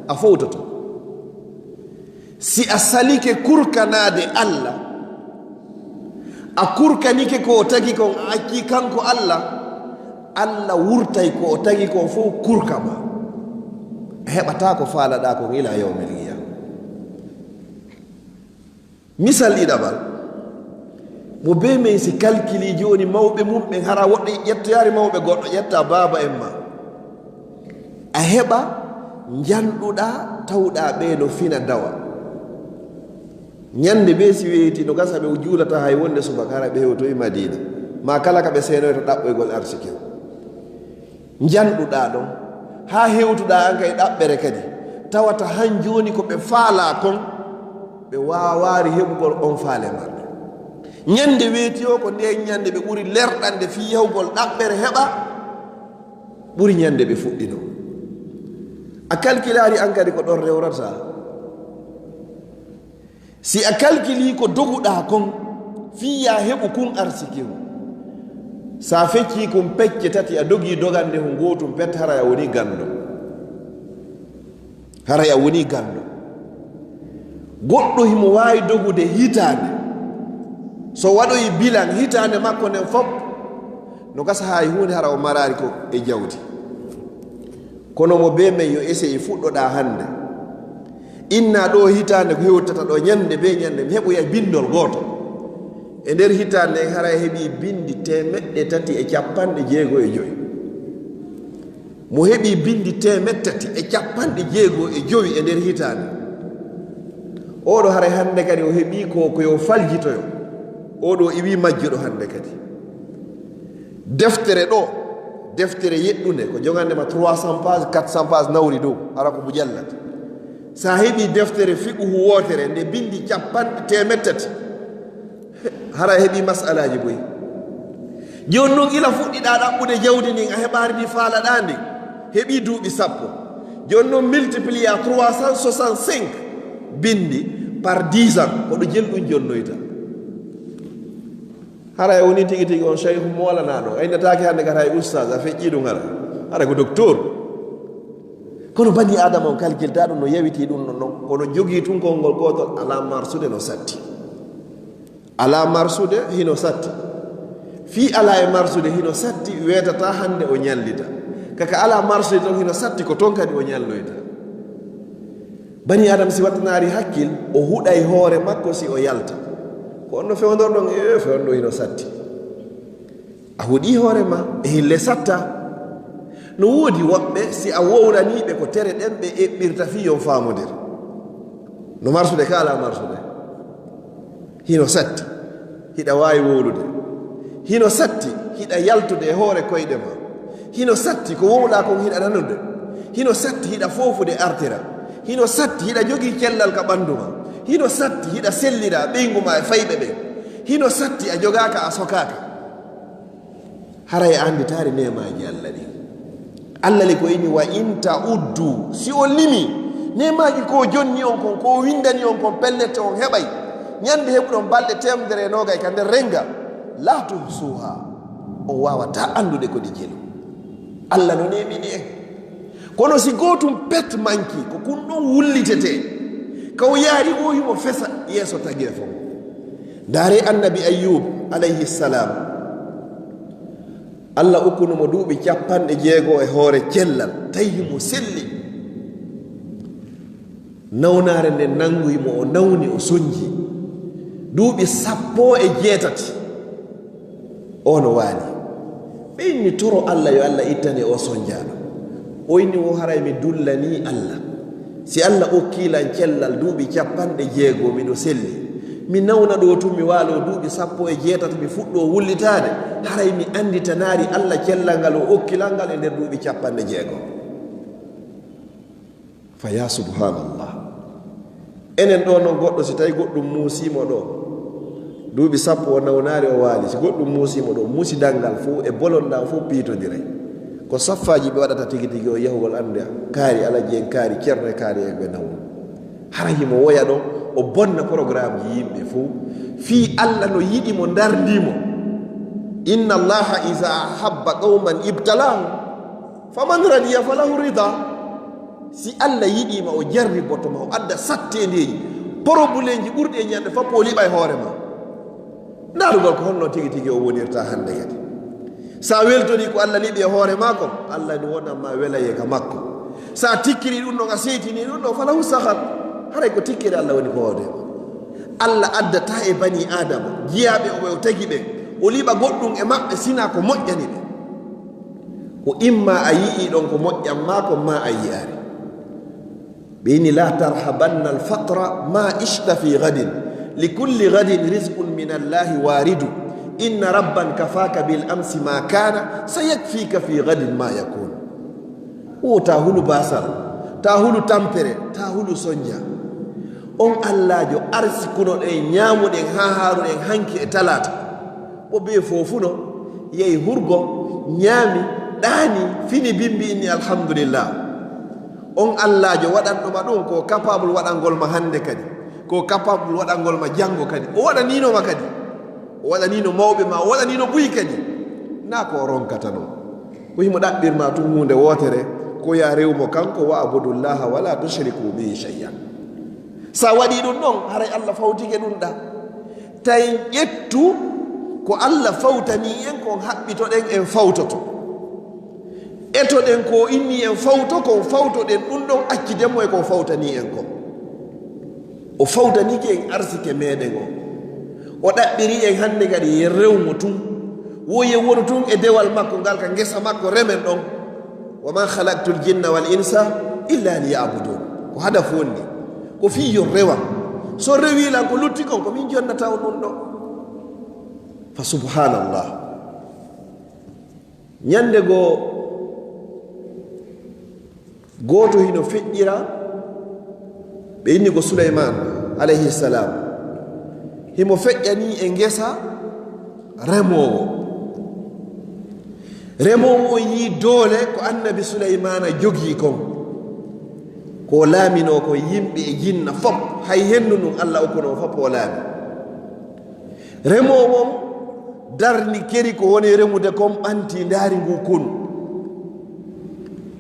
a fowtoto. Si a salike kurkanaade Alla, a kurkanike ko o tagi kon, a accii kanko Alla, Alla wurtay ko o tagi kon fof kurka ma. A heɓataa ko faalaɗaa kon ila yawmil qiyama. Misal ɗiɗaɓal, mo bee men si kalkilii jooni mawɓe mum ɓen, hara woɗɗo ƴettoyaari mawɓe goɗɗo, ƴetta baaba en ma. A heɓa njanɗuɗaa, tawɗaa ɓee no fina dawa. Ñande bee si weeti no gasa ɓe juulata hay wonde subaka, hara ɓe hewtoyi Madiina. Maa kala ka ɓe seenoyta ɗaɓɓoygol arsike o. Njanɗuɗaa ɗon, haa hewtuɗaa an kay ɗaɓɓere kadi, tawata han jooni ko ɓe faalaa kon, ɓe waawaari heɓugol on faale maɓɓe. Ñande weeti o, ko ndeen ñande ɓe ɓuri lerɗande fii yahugol ɗaɓɓere heɓa, ɓuri ñande ɓe fuɗɗinoo. A kalkilaari an kadi ko ɗon rewrata. Si a kalkilii ko doguɗaa kon, fii yaa heɓu kun arsike o, sa feccii kun pecce tati, a dogii dogande hun gootun pet, haray a wonii ganndo. Haray a wonii ganndo. Goɗɗo himo waawi dogude hitaande. So waɗoyi bilan hitaande makko nden fop, no gasa hay huunde hara o maraali ko e jawdi. Kono mo bee men yo essaye fuɗɗoɗaa hannde. Inna ɗoo hitaande ko hewtata ɗoo ñande bee ñande, mi heɓoya binndol gooto. E nder hitaande nden, haray heɓii binndi teemeɗɗe tati e capanɗe jeego e jowi. Mo heɓii binndi teemeɗɗe tati e capanɗe jeego e jowi e nder hitaande. Oɗo haray hannde kadi o heɓii ko, ko yo faljitoyo. Oɗo iwii majjuɗo hannde kadi. Deftere ɗoo, deftere yeɗɗunde, ko jogande ma trois cents pages, quatre cents pages nawri dow, hara ko mujallad. Sa heɓii deftere fiqhu wootere, nde binndi capanɗe teemeɗɗe tati, hara heɓii masalaaji boy. Jooni non, ila fuɗɗiɗaa ɗaɓɓude jawdi ndin, a heɓaari ndi faalaɗaa ndin, heɓii duuɓi sappo. Jooni non, multiplier trois cent soixante-cinq binndi par dix ans, ko ɗo jelu ɗum jonnoyta. Hara e woni tigi tigi on shaykhu mo walanaa ɗo. A innataake hannde kadi hay ustaz, a feƴƴii ɗum hara. Hara ko docteur. Kono bani Adama on kalkiltaa ɗum no yawitii ɗum non non. Kono jogii tun konngol gootol, alaa marsude no satti. Alaa marsude hino satti. Fii alaa e marsude hino satti, weetataa hannde o ñallita. Kaka alaa marsude ton hino satti, ko ton kadi o ñalloyta. Bani Adama si wattanaari hakkil, o huɗay hoore makko si o yalta. Ko on no fewndorɗon, e fewndo hino satti. A huɗii hoore ma, e hille satta. No woodi woɓɓe, si a wowlanii ɓe ko tere ɗen ɓe eɓɓirta fii yo on faamondir. No marsude ka alaa marsude. Hino satti, hiɗa waawi wowlude. Hino satti, hiɗa yaltude e hoore koyɗe ma. Hino satti, ko wowlaa kon hiɗa nanude. Hino satti, hiɗa foofude artira. Hino satti, hiɗa jogii cellal ka ɓanndu ma. Hino satti, hiɗa sellira ɓeyngu ma e fayɓe ɓen. Hino satti, a jogaaka, a sokaaka. Haray a annditaari neemaaji Alla ɗin. Allah le ko inni: "Wa in ta'uddu", si on limi neemaaji ko jonni on kon, ko windani on kon, pellet on heɓay ñande heɓuɗon balɗe teemedere e noogay ka nder renga, "la tuhsuha", on waawata anndude ko ɗi jelu. Allah no neemini en. Kono si gootum pet manki, ko kun ɗon wullitetee. Ka o yaari o himo fesa yeeso tagirfo. Ndaare Annabi Ayyub alayhi salam. Allah okkuno mo duuɓi capanɗe jeego e hoore cellal, tawi himo selli. Nawnaare nden nanguyi mo, o nawni, o sonji. Duuɓi sappo e jeetati, o no waali. Ɓe inni toro Allah, yo Allah ittane o sonjaaɗo. O inni wo haray mi dullanii Allah. Si Allah okkii lan cellal duuɓi capanɗe jeego, miɗo selli. Mi nawna ɗoo tun, mi waaloo duuɓi sappo e jeetati, mi fuɗɗoo wullitaade. Haray mi annditanaali Allah cellal ngal o okki lan ngal e nder duuɓi capanɗe jeego. Fa ya subhanallah. Enen ɗoo non goɗɗo, si tawi goɗɗum muusii mo ɗoo, duuɓi sappo o nawnaali o waali, si goɗɗum muusii mo ɗoo, musidal ngal fof e bolonɗal fof piitondiray. Ko saffaaji ɓe waɗata tigi tigi o yahugol annda kaari, Alaji en kaari, Ceerno e kaari en ɓe nawnu. Hara himo woya ɗon, o bonna programmeji yimɓe fof. Fii Allah no yiɗi mo, ndarndii mo. "Inna Allaha iza ahabba qawman ibtalahum, faman radiya falahu rida." Si Allah yiɗii ma, o jarriboto ma, o adda satteendeeji, porobuleeji ɓurɗi e ñande fappo, o liɓa e hoore ma. Ndaarugol ko honno tigi tigi o wonirta hannde kadi. Sa weltori ko Allah liɓi e hoore ma kon, Allah no wonan ma welayee ka makko. Sa tikkiri ɗum ɗon, a seytini ɗum ɗon, falahu sahar. Haray ko tikkere Allah woni ko hoode ma. Allah addata e bani Adama, jiyaaɓe o, o tagi ɓe, o liɓa goɗɗum e maɓɓe, sina ko moƴƴani ɓe. Ko imma a yi'i ɗon ko moƴƴan ma kon, ma a yi'aari. Ɓe inni: "La tarhabanna al-faqra ma ishta fi ghadin. Li kulli ghadin rizqun min Allahi waridu. Inna rabban kafaka bil amsi ma kana, sayakfika fi ghadin ma yakun." O ta hulu basal, ta hulu tampere, ta hulu sonja. On Allaajo arsikunoɗen, ñaamuɗen haa haaruɗen hanki e talaata. Mo bee foofuno, yehi hurgo, ñaami, ɗaani, fini bimbi, inni alhamdulillah. On Allaajo waɗanɗo ma ɗum, ko capable waɗangol ma hannde kadi, ko capable waɗangol ma janngo kadi. O waɗaniino ma kadi, o waɗaniino mawɓe ma, o waɗaniino buy kadi. Naa ko o ronkata non. Ko himo ɗaɓɓir ma tun huunde wootere, ko ya rew mo kanko, "Wa abudullaha wa la tushriku bihi shay'a." Sa waɗi ɗum ɗon, haray Allah fawtike ɗum ɗa. Tawi ƴettu ko Allah fawtani en kon, haɓɓitoɗen en fawtoto. Etoɗen ko inni en fawto kon, fawtoɗen ɗum ɗon, acciden mo e ko fawtani en kon. O fawtanike en arsike meɗen o. O ɗaɓɓiri en hannde kadi yen rew mo tun. Wo yen wonu tun e dewal makko ngal ka ngesa makko remen ɗon. "Wa ma khalaqtul jinna wal insa illa liya'budun." Ko hadafu wonni. Ko fii yo rewan. So rewi lan ko lutti kon, ko min jonnata on ɗum ɗo. Fa subhanallah. Ñande goo, gooto hino feƴƴira, ɓe inni ko Suleymaan, alayhi salam. Himo feƴƴanii e ngesa remoowo. Remoowo on yii doole ko Annabi Suleymaana jogii kon. Ko laaminoo kon yimɓe e jinna fop, hay hendu ndun Alla okkunoo fop o laami. Remoowo on darni keri ko woni remude kon, ɓanti, ndaari ngu konu.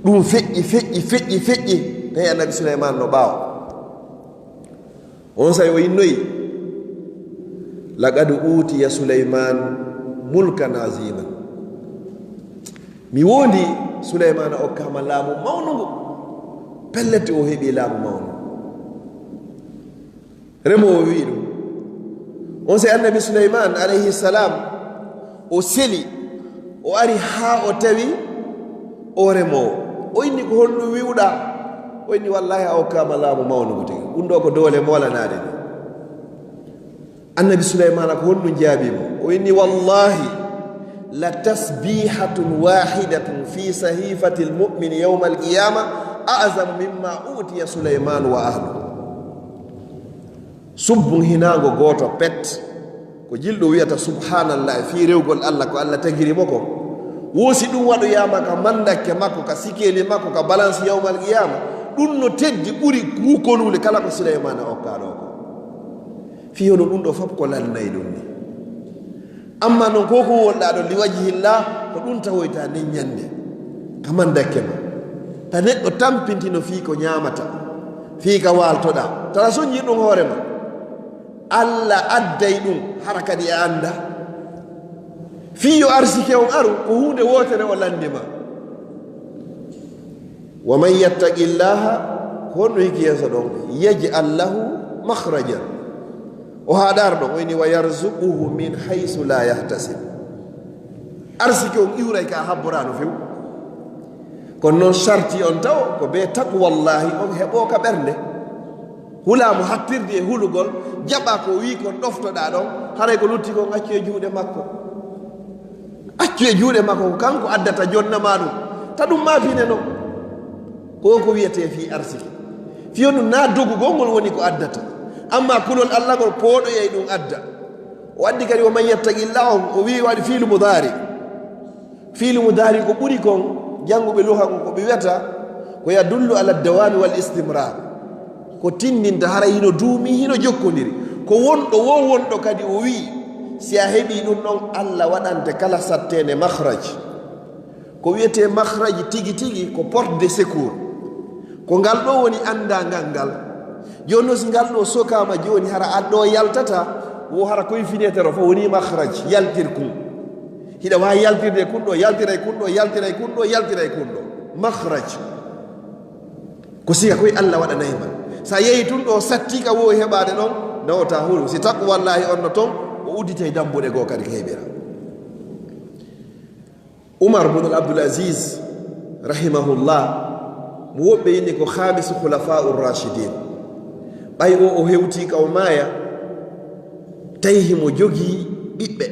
Ɗum feƴƴi, feƴƴi, feƴƴi, feƴƴi, tawi Annabi Suleymaan no ɓaawo. Onsay o innoyi: "Laqad uutiya Suleymaan mulkan aziiman." Mi wondi, Suleymaana okkaama laamu mawnungu. Pellet, o heɓi laamu mawnungu. Remoowo wi'i ɗum. Onsay Annabi Suleymaan, alayhi salam, o seli, o ari haa o tawi o remoowo. O inni: "Ko honɗum wi'uɗaa?" O inni: "Wallaahi, a okkaama laamu mawnungu tigi. Ɗum ɗoo ko doole moolanaaɗe ni." Annabi Suleymaana ko honɗum jaabii mo? O inni: "Wallaahi, la tasbihatun wahidatun fi sahifatil mu'mini yawmal qiyama a'zamu mimma utiya Suleymaanu wa ahluhu." Subbun hinaango gooto pet, ko jilɗo wi'ata subhanallah fii rewgol Alla ko Alla tagiri mo kon, Wo si ɗum waɗoyaama ka mandakke makko, ka sikeeli makko, ka balance yawmal qiyaama, ɗum no teddi ɓuri kuukonuule kala ko Suleymaana okkaa ɗoo ko. Fii hono ɗum ɗoo fof ko lannay ɗum ni. Amma noon ko ko wonɗaa ɗon li wajhillah, ko ɗum tawoyta nden ñannde ka mandakke ma. Ta neɗɗo tampintino fii ko ñaamata, fii ka waaltoɗaa. Tara soññi ɗum hoore ma. Alla adday ɗum, hara kadi a annda. Fii yo arsike on aru, ko huunde wootere o lanndi ma. Wa man yattaqillaha, ko honno hiki yeeso ɗon? Yaj'al lahu makhrajan. O haɗaar ɗon, o ini, "Wa yarzuquhu min haythu la yahtasib." Arsike on iwray ka habboraano few. Kono noon sarti on taw ko be taqwallahi on heɓo ka ɓernde. Hulaa mo hattirde e hulugol, jaɓa ko wii kon ɗoftoɗaa ɗon, haray ko lutti kon accu e juuɗe makko. Accu e juuɗe makko, ko kanko addata jonna ma ɗum. Ta ɗum maapine non. Ko ko wiyetee fii arsike. Fii on ɗum naa dogugol ngol woni ko addata. Amma kulol Alla ngol pooɗoyay ɗum adda. O addi kadi wa man yattaqillah on, o wii waɗi fiilu mudaari. Fiilu mudaari ko ɓuri kon, jannguɓe luha ko ko ɓe wiyata ko yadullu ala dawami wal istimrar. Ko tinndinta hara hino duumi, hino jokkondiri. Ko wonɗo wo wonɗo kadi o wii, si a heɓii ɗum ɗon, Alla waɗante kala satteende makhraj. Ko wiyetee makhraj tigi tigi ko porte de secours. Ko ngal ɗoo woni anndangal ngal. Jooni noon si ngal ɗoo sokaama jooni hara an ɗoo yaltata, wo hara koye finetere o fof woni makhraj, yaltir kun. Hiɗa waawi yaltirde kun ɗoo, yaltiray kun ɗoo, yaltiray kun ɗoo, yaltiray kun ɗoo. Makhraj. Ko siga koye Alla waɗanay ma. Sa yehi tun ɗo satti ka wowi heɓaade ɗon, nawata hulu. Si taqwallahi on no ton, o udditay dambuɗe goo kadi ko heɓira. Umar bin Abdul Aziz, rahimahullah, mo woɓɓe inni ko khamisu khulafa'ur rashidin. Ɓay o, o hewti ka o maaya, tawi himo jogii ɓiɓɓe.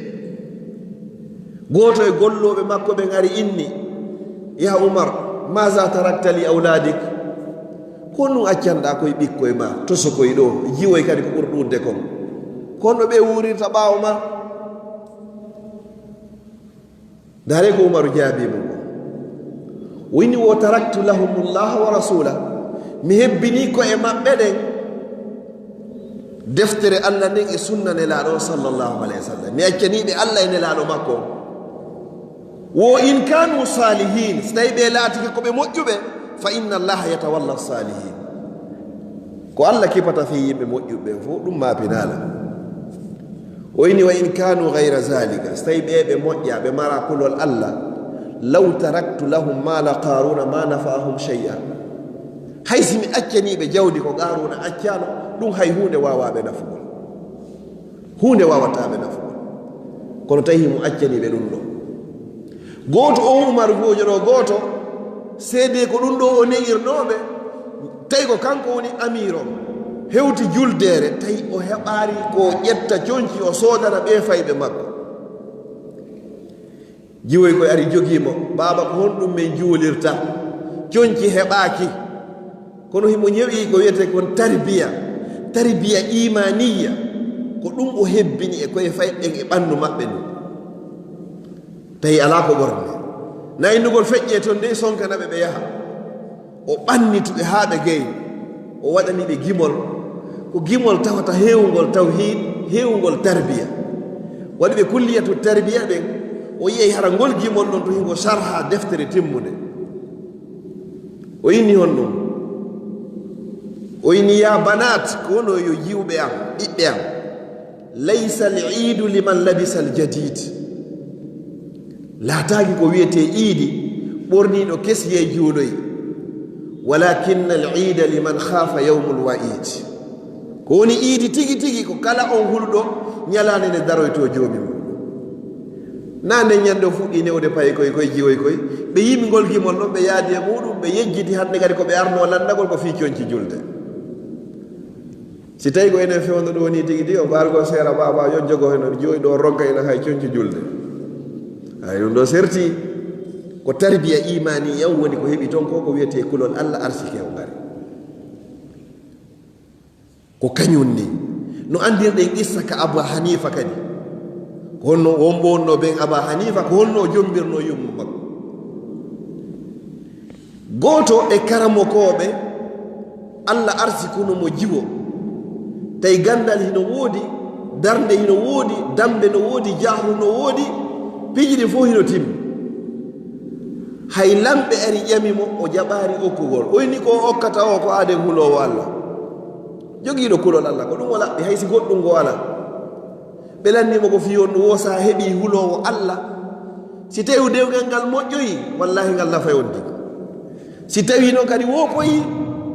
Gooto e gollooɓe makko ɓen ari inni, "Ya Umar, maza tarakta li awladik?" Ko honɗum accanɗaa koye ɓikkoy ma, tosokoy ɗoo, jiwoy kadi ko ɓuri ɗuuɗde kon? Ko honno ɓe wuurirta ɓaawo ma? Ndaaree ko Umaru jaabii mo kon. O inni, "Wo taraktu lahumullaha wa rasulah." Mi hebbinii ko'e maɓɓe ɗen deftere Alla nden e sunna Nelaaɗo on sallallahu alayhi wa sallam. Mi accanii ɓe Alla e Nelaaɗo makko on. Wo in kanu salihin, si tawii ɓe laatike ko ɓe moƴƴuɓe, fa inna Allaha yatawalla salihin. Ko Alla kipata fii yimɓe moƴƴuɓe ɓen fof, ɗum maapinaala. O inni, "Wa in kanu ghayra zalika," so tawii ɓee ɓe moƴƴaa, ɓe maraa kulol Alla, "law taraktu lahum mala Qaruna ma nafa'ahum shay'a." Hay si mi accanii ɓe jawdi ko Qaruna accaano, ɗum hay huunde waawaa ɓe nafugol. Huunde waawataa ɓe nafugol. Kono tawi himo accanii ɓe ɗum ɗoo. Gooto on Umar goojo ɗoo gooto, seedee ko ɗum ɗoo o ne'irnoo ɓe, tawi ko kanko woni amiir on. Hewti juldeere, tawi o heɓaari ko o ƴetta conci, o soodana ɓee fayɓe makko. Jiwoy koy ari jogii mo, "Baaba, ko honɗum men juulirta? Conci heɓaaki." Kono himo ñewi ko wiyetee kon tarbiya, tarbiya imaniyya, ko ɗum o hebbini e koye fayɓe ɓen e ɓanndu maɓɓe ndun. Tawi alaa ko ɓornee. Nayndugol feƴƴee ton dey, sonkana ɓe, ɓe yaha. O ɓannitu ɓe haa ɓe gayni. O waɗani ɓe gimol. Ko gimol tawata heewungol tawhiid, heewungol tarbiya. Waɗi ɓe kulliyatu tarbiya ɓen, o yi'ay hara ngol gimol non to hingo sharha deftere timmunde. O inni honɗum? O inni, "Ya banat," ko wono yo yiwɓe am, ɓiɓɓe am, "laysa al-iidu liman labisa al-jadid." Laataaki ko wiyetee iidi ɓorniiɗo kesi yee juuloy. "Walakinna al-iida liman khaafa yawmal wa'iid." Ko woni iidi tigi tigi ko kala on hulɗo ñalaande nde daroytoo joomi mum. Naa nden ñande o fuɗɗii newde payi koy, koy jiwoy koy. Ɓe yimi ngol gimol non, ɓe yaadi e muɗum, ɓe yejjiti hannde kadi ko ɓe arnoo lanndagol ko fii conci julde. Si tawi ko enen fewndo ɗo ni tigi tigi, o ɓaal ko seera ɓaɓa yon jogo heno jiwoy ɗo ronka ina hay conci julde. Hay ɗum ɗo serti ko tarbiya imani yaw woni ko heɓi ton ko, ko wiyetee kulol Alla arsike o ngari. Ko kañum ni. No anndirɗen qissa ka Abu Hanifa kadi. Ko honno wonɓe wonno ɓen Aba Hanifa, ko honno o jombirno yumma makko? Gooto e karamokooɓe, Allah arsikuno mo jiwo, tawi ganndal hino woodi, darnde hino woodi, dammbe no woodi, jahru no woodi, piiji ɗi fof hino timmi. Hay lamɓe ari ƴami mo, o jaɓaari okkugol. O inni ko o okkata o ko aaden huloowo Allah. Jogiiɗo kulol Allah, ko ɗum o laɓɓi, hay si goɗɗum ngo alaa. Ɓe lanni mo ko fii on ɗum, o so a heɓii huloowo Allah, si tawii dewgal ngal moƴƴoyi, wallaahi ngal nafay on tigi. Si tawii noon kadi woopoyi,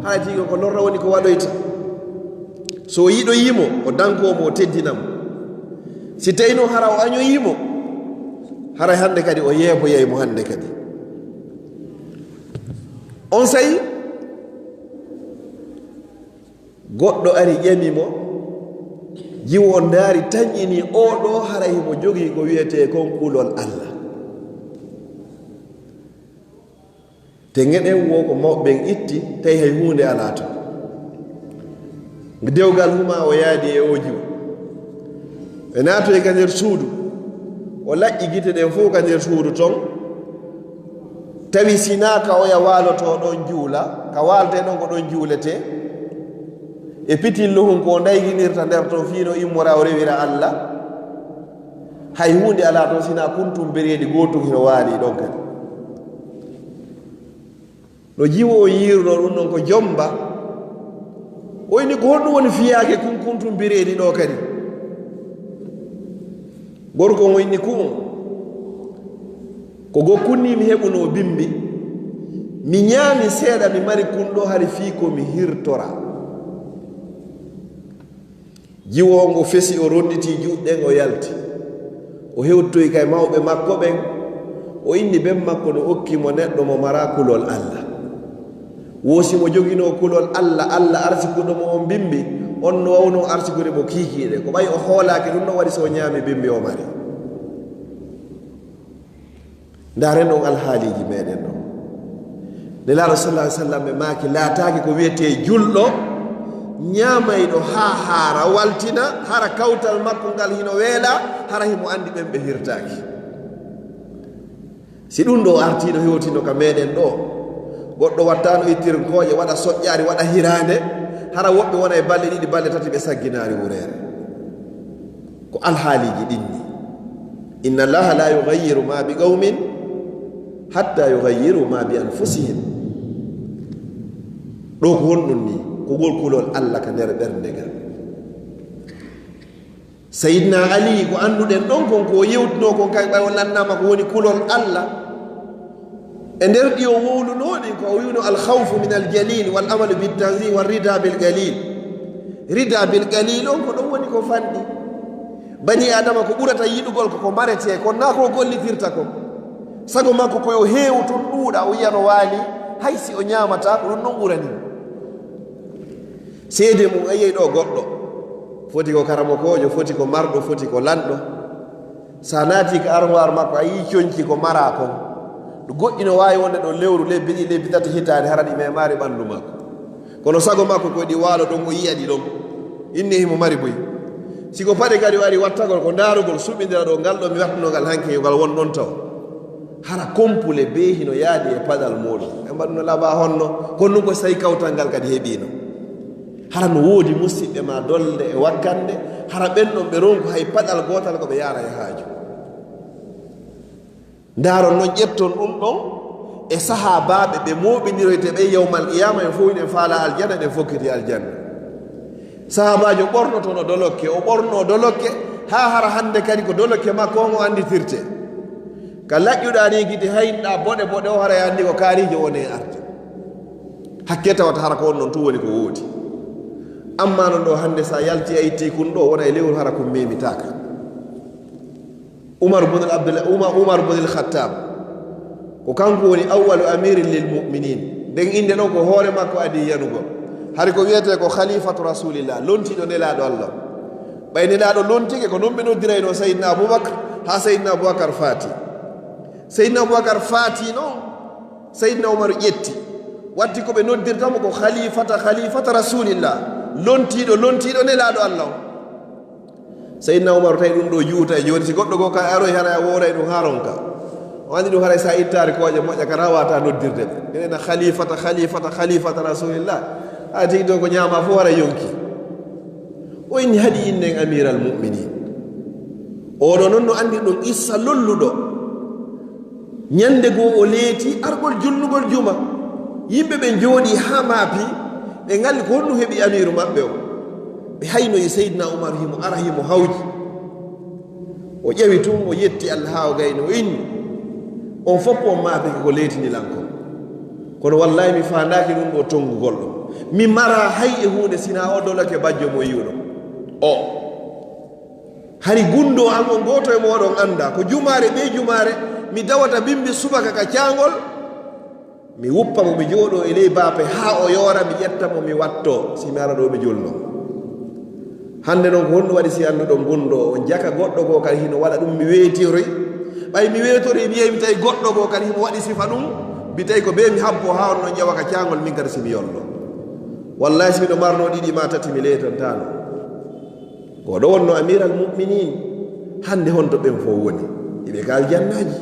haray tigi ko lorra woni ko waɗoyta. So o yiɗoyii mo, o dankoo mo, o teddina mo. Si tawii noon hara o añoyii mo, haray hannde kadi o yeeboyay mo hannde kadi. Onsay, goɗɗo ari ƴami mo, jiwo on ndaari, tanƴini oo ɗoo, haray himo jogii ko wiyetee kon kulol Allah. Te ngeɗen wo ko mawɓe ɓen itti, tawi hay huunde alaa ton. Dewgal huma o yaadi e oo jiwo. Ɓe naatoyi ka nder suudu. O laƴƴi gite ɗen fof ka nder suudu ton. Tawi sinaa ka oya waalotoo ɗon juula, ka waaltee ɗon ko ɗon juuletee. E pitillo hun ko o ndayginirta nder ton fii no immora o rewira Allah. Hay huunde alaa ton sinaa kuntum bereedi gootun hino waali ɗon kadi. No jiwo on yiirunoo ɗum ɗon ko jomba. O inni ko honɗum woni fiyaake kun kuntum bireedi ɗo kadi? Gorko on inni kun, ko go kun ni mi heɓunoo bimbi. Mi ñaami seeɗa mi mari kun ɗo hari fii ko mi hirtora. Jiwo on o fesi, o ronditi juuɗe ɗen, o yalti. O hewtoyi kay mawɓe makko ɓen, o inni ben makko no okki mo neɗɗo mo mara kulol Allah. Wo si mo joginoo kulol Allah, Allah arsikuɗo mo on bimbi, on no wawnoo arsikude mo kiikiiɗe. Ko ɓay o hoolaaki ɗum no waɗi so o ñaami bimbi o mari. Ndaaren ɗon alhaaliiji meɗen ɗon. Nelaaɗo sallallahu alaihi wasallam ɓe maaki, laataaki ko wiyetee julɗo ñaamayɗo haa haara waltina, hara kawtal makko ngal hino weela, hara himo anndi ɓen ɓe hirtaaki. Si ɗum ɗo artiino hewtino ka meɗen ɗo, goɗɗo wattaano ittirgol kooƴe, waɗa soƴƴaari, waɗa hiraande, hara woɓɓe wona e balɗe ɗiɗi, balɗe tati ɓe sagginaari wureere. Ko alhaaliiji ɗin ni. Inna Allaha la yughayyiru ma bi qawmin hatta yughayyiru ma bi anfusihim. Ɗo ko honɗum ni? Ko ngol kulol Allah ka nder ɓernde ngal. Sayyidina Ali, ko annduɗen ɗon kon, ko o yewtuno kon, kay ɓay o lannaama ko woni kulol Allah. E nder ɗi o wowlunoo ɗin, ko o wi'uno, "Al khawfu min al jalil, wal amalu bit tanzih, wal rida bil qalil." Rida bil qalil on, ko ɗon woni ko fanɗi. Bani Adama ko ɓurata yiɗugol ko ko maretee kon, naa ko o gollitirta kon. Sago makko ko yo heewu tun ɗuuɗa, o yi'a no waali, hay si o ñaamataa, ko ɗum ɗon ɓurani mo. Seede mum, a yi'ay ɗo goɗɗo, foti ko karamokoojo, foti ko marɗo, foti ko lanɗo. Sa naati ko armoire makko, a yi'i conci ko mara kon. Ɗo goɗɗi no waawi wonde ɗo lewru, lebbi ɗiɗi, lebbi tati, hitaande, hara ɗi memaali ɓanndu makko. Kono sago makko ko ɗi waalo ɗon, o yi'a ɗi ɗon. Inni himo mari buy. Si ko paɗe kadi o ari wattagol, ko ndaarugol, suɓindira ɗo, ngal ɗo mi wattuno ngal hanki, yo ngal won ɗon taw. Hara kompule bee hino yaadi e paɗal muuɗum. Ɓe mbaɗuno laba honno, kono ɗum ko so tawi kawtal ngal kadi heɓiino. Hara no woodi musiɓɓe ma dolde e wakkande, hara ɓen ɗon ɓe ronku hay paɗal gootal ko ɓe yaara e haaju. Ndaaron non, ƴetton ɗum ɗon e sahaabaaɓe ɓe mooɓindiroyte ɓe yawmal qiyaama, en fof hiɗen faala aljanna, eɗen fokkiti aljanna. Sahaabaajo ɓornotono dolokke, o ɓorno dolokke, haa hara hannde kadi ko dolokke makko on o annditirte. Ka laƴƴuɗaa ni gite, haynɗaa boɗe boɗe o, hara e anndi ko kaariijo woni e arde. Hakke tawata hara ko on non tun woni ko woodi. Amma non ɗo hannde, sa yalti a itti kun ɗo, wona e lewru, hara kun memitaaka. Umar bun Abdullah, Umar, Umar bun al-Khattab, ko kanko woni awwalu amirin lil mu'minin. Nden innde ɗon ko hoore makko adii yanugol. Hari ko wiyetee ko khalifatu Rasulillah, lontiiɗo Nelaaɗo Allah. Ɓay Nelaaɗo lontike, ko non ɓe noddirayno Sayyidina Abubakar, haa Sayyidina Abubakar faati. Sayyidina Abubakar faati non, Sayyidina Umar ƴetti. Watti ko ɓe noddirta mo ko khalifata, khalifata Rasulillah, lontiiɗo, lontiiɗo Nelaaɗo Allah on. Seydina Umar tawi ɗum ɗo juuta e jooni, si goɗɗo goo ka aroy, hara a wooray ɗum haa ronka. O anndi ɗum haray sa ittaari kooƴe moƴƴa ka rawata noddirde ɓe. Enen na khalifata, khalifata, khalifata Rasulillah. A tigi ɗo ko ñaama fof hara yonki. O inni haɗi innen amiral mu'minin. Oɗo noon no anndi ɗum issa lolluɗo. Ñande goo o leeti argol julnugol juma. Yimɓe ɓe njooɗi haa maapi, ɓe ngalli ko honɗum heɓi amiiru maɓɓe o. Ɓe haynoyi Seydina Umar himo ara himo hawji. O ƴewi tun, o yetti Allah haa o gayni, o inni, on fof on maapike ko leetinilan kon. Kono wallahi mi faandaaki ɗum ɗo tonngugol ɗum. Mi mara hay e huunde sinaa o dolake bajjo mo yi'uɗo. O. Hari gunndoo am on gooto e mooɗon anndaa, ko jumaare ɓee jumaare mi dawata bimbi subaka ka caangol, mi wuppa mo, mi jooɗoo e ley baafe haa o yoora, mi ƴetta mo, mi wattoo, si mi ara ɗo mi julnoo. Hannde noon ko honɗum waɗi si annduɗon gunndoo on jaka goɗɗo goo kadi hino waɗa ɗum, mi weetoroy? Ɓay mi weetorii, mi yehi mi tawi goɗɗo goo kadi himo waɗi sifa ɗum, mi tawi ko bee mi habboo haa on non ƴewa ka caangol, min kadi si mi yollo. Wallahi si miɗo marnoo ɗiɗi maa tati mi leetantaano. Ko ɗo wonno amiral mu'minin. Hannde honto ɓen fof woni? Iɓe ka aljannaaji.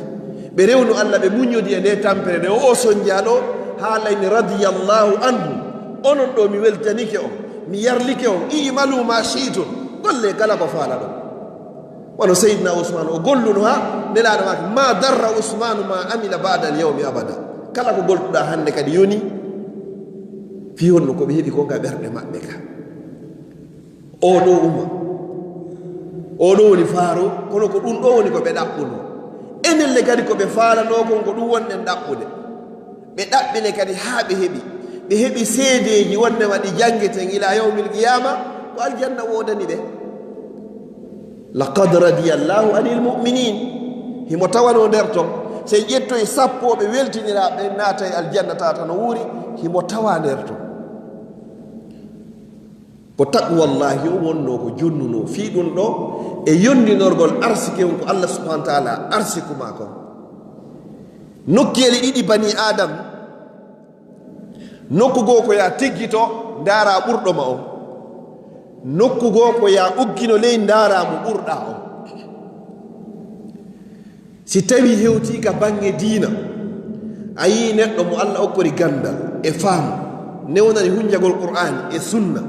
Ɓe rewnu Allah, ɓe muññodi e nde tampere nde o sonjaa ɗo, haalayni radiyallahu anhu. Onon ɗo mi weltanike on, mi yarlike on, i'malu ma shi'tum. Golle kala ko faalaɗon. Wano Seydina Usmaan o golluno haa Nelaaɗo maaki, ma darra Usmaanu ma amila ba'da al yawmi abada. Kala ko golluɗaa hannde kadi yoni. Fii honno? Ko ɓe heɓi kon ka ɓerɗe maɓɓe ka. Oo ɗoo uma. Oo ɗoo woni faaro, kono ko ɗum ɗoo woni ko ɓe ɗaɓɓuno. Enen le kadi ko ɓe faalanoo kon ko ɗum wonɗen ɗaɓɓude. Ɓe ɗaɓɓi le kadi haa ɓe heɓi. Ɓe heɓi seedeeji wonde waɗi janngeten ila yawmil qiyaama, ko aljanna woodani ɓe. Laqad radiyallahu anil mu'minin. Himo tawanoo nder ton. Si en ƴettoyi sappo ɓe weltiniraaɓe ɓen naata e aljanna tata no wuuri, himo tawa nder ton. Ko taqwallahi o wonnoo ko jonnunoo fii ɗum ɗo e yondinorgol arsike on ko Allah subhanahu wa ta'ala arsiku maa kon. Nokkeeli ɗiɗi bani Adam, nokku goo ko yaa teggito ndaaraa ɓurɗo ma on, nokku goo ko yaa uggino ley ndaaraa mo ɓurɗaa on. Si tawii hewtii ka baŋŋe diina, a yi'ii neɗɗo mo Allah okkori ganndal e faamu, newnani hunjagol Qur'aani e Sunna,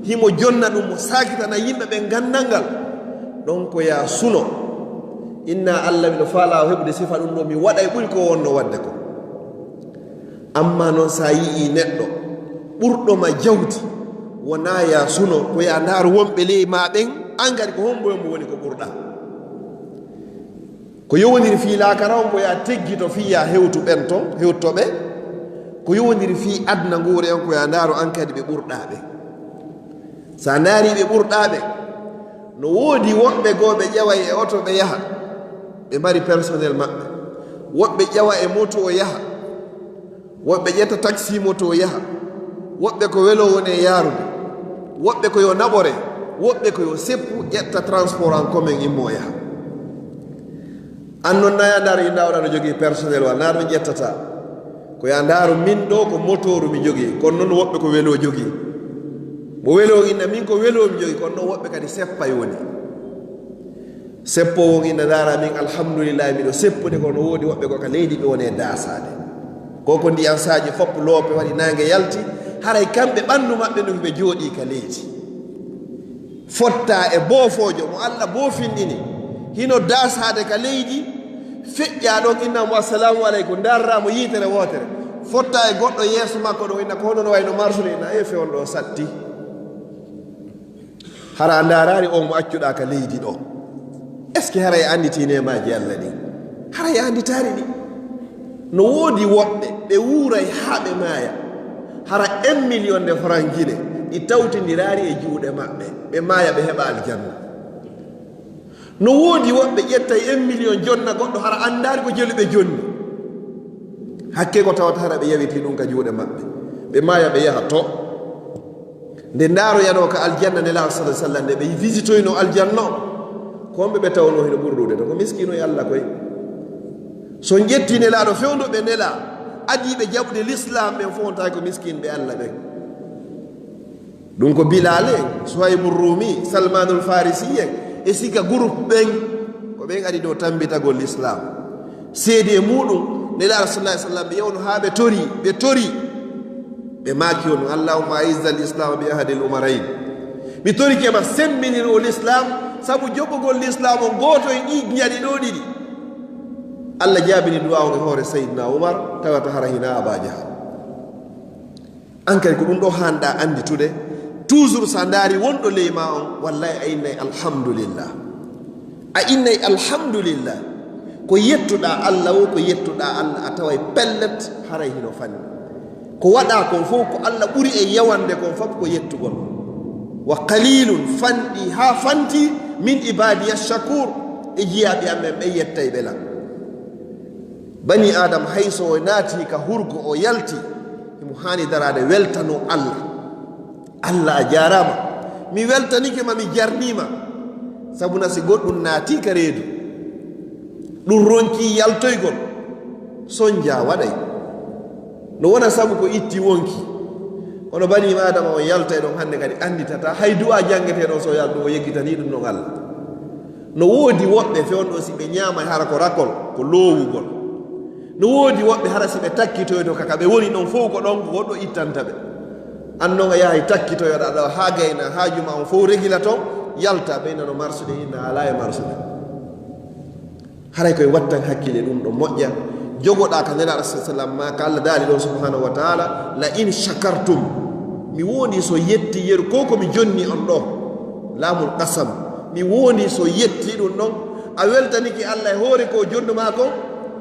himo jonna ɗum, mo saakitana yimɓe ɓen ganndal ngal, ɗon ko yaa suno, inna Allah, miɗo faalaa o heɓude sifa ɗum ɗo, mi waɗa e ɓuri ko wonno waɗde ko. Ammaa non, si a yi'ii neɗɗo ɓurɗo ma jawdi, wonaa yaa suno, ko yaa ndaaru wonɓe ley maa ɓen, an kadi ko hombo e mo woni ko ɓurɗaa. Ko yowondiri fii laakara on, ko yaa teggito fii yaa hewtu ɓen ton, hewto ɓe. Ko yowondiri fii aduna nguure on, ko yaa ndaaru an kadi ɓe ɓurɗaa ɓe. Si a ndaarii ɓe ɓurɗaa ɓe, no woodi woɓɓe goo ɓe ƴaway e oto ɓe yaha, ɓe mari personnel maɓɓe. Woɓɓe ƴawa e moto o yaha. Woɓɓe ƴetta taxi moto o yaha. Woɓɓe ko welo woni e yaarude. Woɓɓe ko yo naɓore. Woɓɓe ko yo seppu ƴetta transport en commun immo o yaha. An non na yaa ndaaru inna oɗa no jogii personnel wa, ndaaru ƴettata. Ko yaa ndaaru min ɗo ko motooru mi jogii, kono non woɓɓe ko welo jogii. Mo welo inna min ko welo mi jogii, kono non woɓɓe kadi seppay woni. Seppo won inna ndaara min alhamdulillahi miɗo seppude, kono woodi woɓɓe ko ka leydi ɓe woni e daasaade. Ko ko ndiyan saaji fop loope waɗi naange yalti, haray kamɓe ɓanndu maɓɓe ndun ɓe jooɗii ka leydi. Fotta e boofoojo mo Allah boofinɗini, hino daasaade ka leydi, feƴƴaa ɗon inna mo assalamu aleykum, ndaarraa mo yiitere wootere. Fotta e goɗɗo yeeso makko ɗon inna ko hono no wayno marsude inna e fewndo satti. Hara a ndaaraani on mo accuɗaa ka leydi ɗo. Est-ce que haray a annditi neemaaji Allah ɗin? Haray a annditaari ɗi. No woodi woɓɓe ɓe wuuray haa ɓe maaya. Hara un million de franc Guinée ɗi tawtindiraari e juuɗe maɓɓe. Ɓe maaya ɓe heɓa aljanna. No woodi woɓɓe ƴettay un million jonna goɗɗo hara anndaari ko jelu ɓe jonni. Hakke ko tawata hara ɓe yawiti ɗum ka juuɗe maɓɓe. Ɓe maaya ɓe yaha to. Nde ndaaroyanoo ka aljanna Nelaaɗo sallallahu alaihi wasallam, nde ɓe visitoynoo aljanna o, ko homɓe ɓe tawnoo hino ɓuri ɗuuɗe to? Ko miskiino e Allah koy. So on ƴettii Nelaaɗo fewndo ɓe nelaa, adiiɓe jaɓude lislaam ɓen fof on tawi ko miskiinɓe Allah ɓen. Ɗum ko Bilaal en, Suhaybu Ruumi, Salmaanul Faarisi en, E sika groupe ɓen, ko ɓen ari ɗo tambitagol l'islam. Seedi e muɗum, Nelaaɗo sallallahu alaihi wasallam, ɓe yewno haa ɓe tori, ɓe tori. Ɓe maaki on, "Allahumma aizza al-islam bi ahadil umarain." Mi torike ma semmbinir o l'islam, sabu joɓogol l'islam on gooto e ɗi njaɗi ɗo ɗiɗi. Allah jaabini du'a on e hoore Sayyidina Umar, tawata hara hina Aba Jahal. An kadi ko ɗum ɗo hanɗa annditude, toujours sa ndaari wonɗo ley ma on, wallahi a innay alhamdulillah. A innay alhamdulillah. Ko yettuɗa Allah o, ko yettuɗa Allah, a taway pellet, haray hino fanni. Ko waɗa kon fof ko Allah ɓuri e yawande kon fof ko yettugol. "Wa qalilun," fanɗi haa fanti, "min ibadiya shakur," e jiyaaɓe am ɓen ɓe yettay ɓe lan. Bani Adam hay so o naati ka hurgo o yalti, himo haani daraade weltano Allah. "Allah a jaaraama. Mi weltanike ma, mi jarniima." Sabuna si goɗɗum naati ka reedu, ɗum ronki yaltoygol, sonja waɗay. No wona sabu ko itti wonki. Kono bani Adama on yaltay ɗon hannde kadi annditata hay du'a janngetee ɗon so yaltu o yeggitanii ɗum ɗon Allah. No woodi woɓɓe fewndo si ɓe ñaamay hara ko rakol, ko loowugol. No woodi woɓɓe hara si ɓe takkitoyto ka, ka ɓe woni ɗon fof ko ɗon ko goɗɗo ittanta ɓe. An non a yahay takkitoyoɗa ɗo haa gayna, haa juma on fof regila ton, yalta ɓe nano marsude inna alaa e marsude. Haray koye wattan hakkille ɗum ɗo moƴƴa. Jogoɗa ka Nelaaɗo sa sallam ma ka Allah daali ɗon subhanahu wa taala, "La in shakartum," mi wondi so yetti yeru ko ko mi jonni on ɗo. Laamul qasam. Mi wondi so yetti ɗum ɗon. A weltanike Allah e hoore ko jonnu ma kon,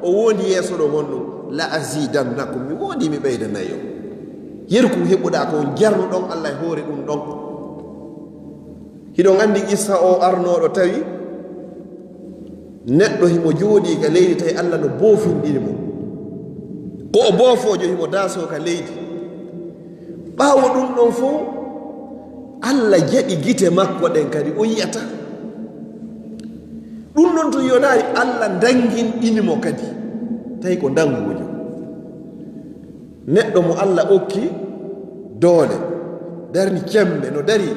o wondi yeeso ɗo mon ɗum. "La azidannakum," mi wondi mi ɓeydanay on. Yeru ko heɓuɗa ko jarnu ɗon Allah e hoore ɗum ɗon. Hiɗon anndi qissa o arnooɗo tawi neɗɗo himo jooɗii ka leydi, tawi Allah no boofinɗini mo. Ko o boofoojo himo daasoo ka leydi. Ɓaawo ɗum ɗon fof, Allah jaɓi gite makko ɗen kadi, o yi'ata. Ɗum ɗon tun yonaani, Allah ndanginɗini mo kadi, tawi ko ndanguujo. Neɗɗo mo Allah okki doole, darni cembe, no dari.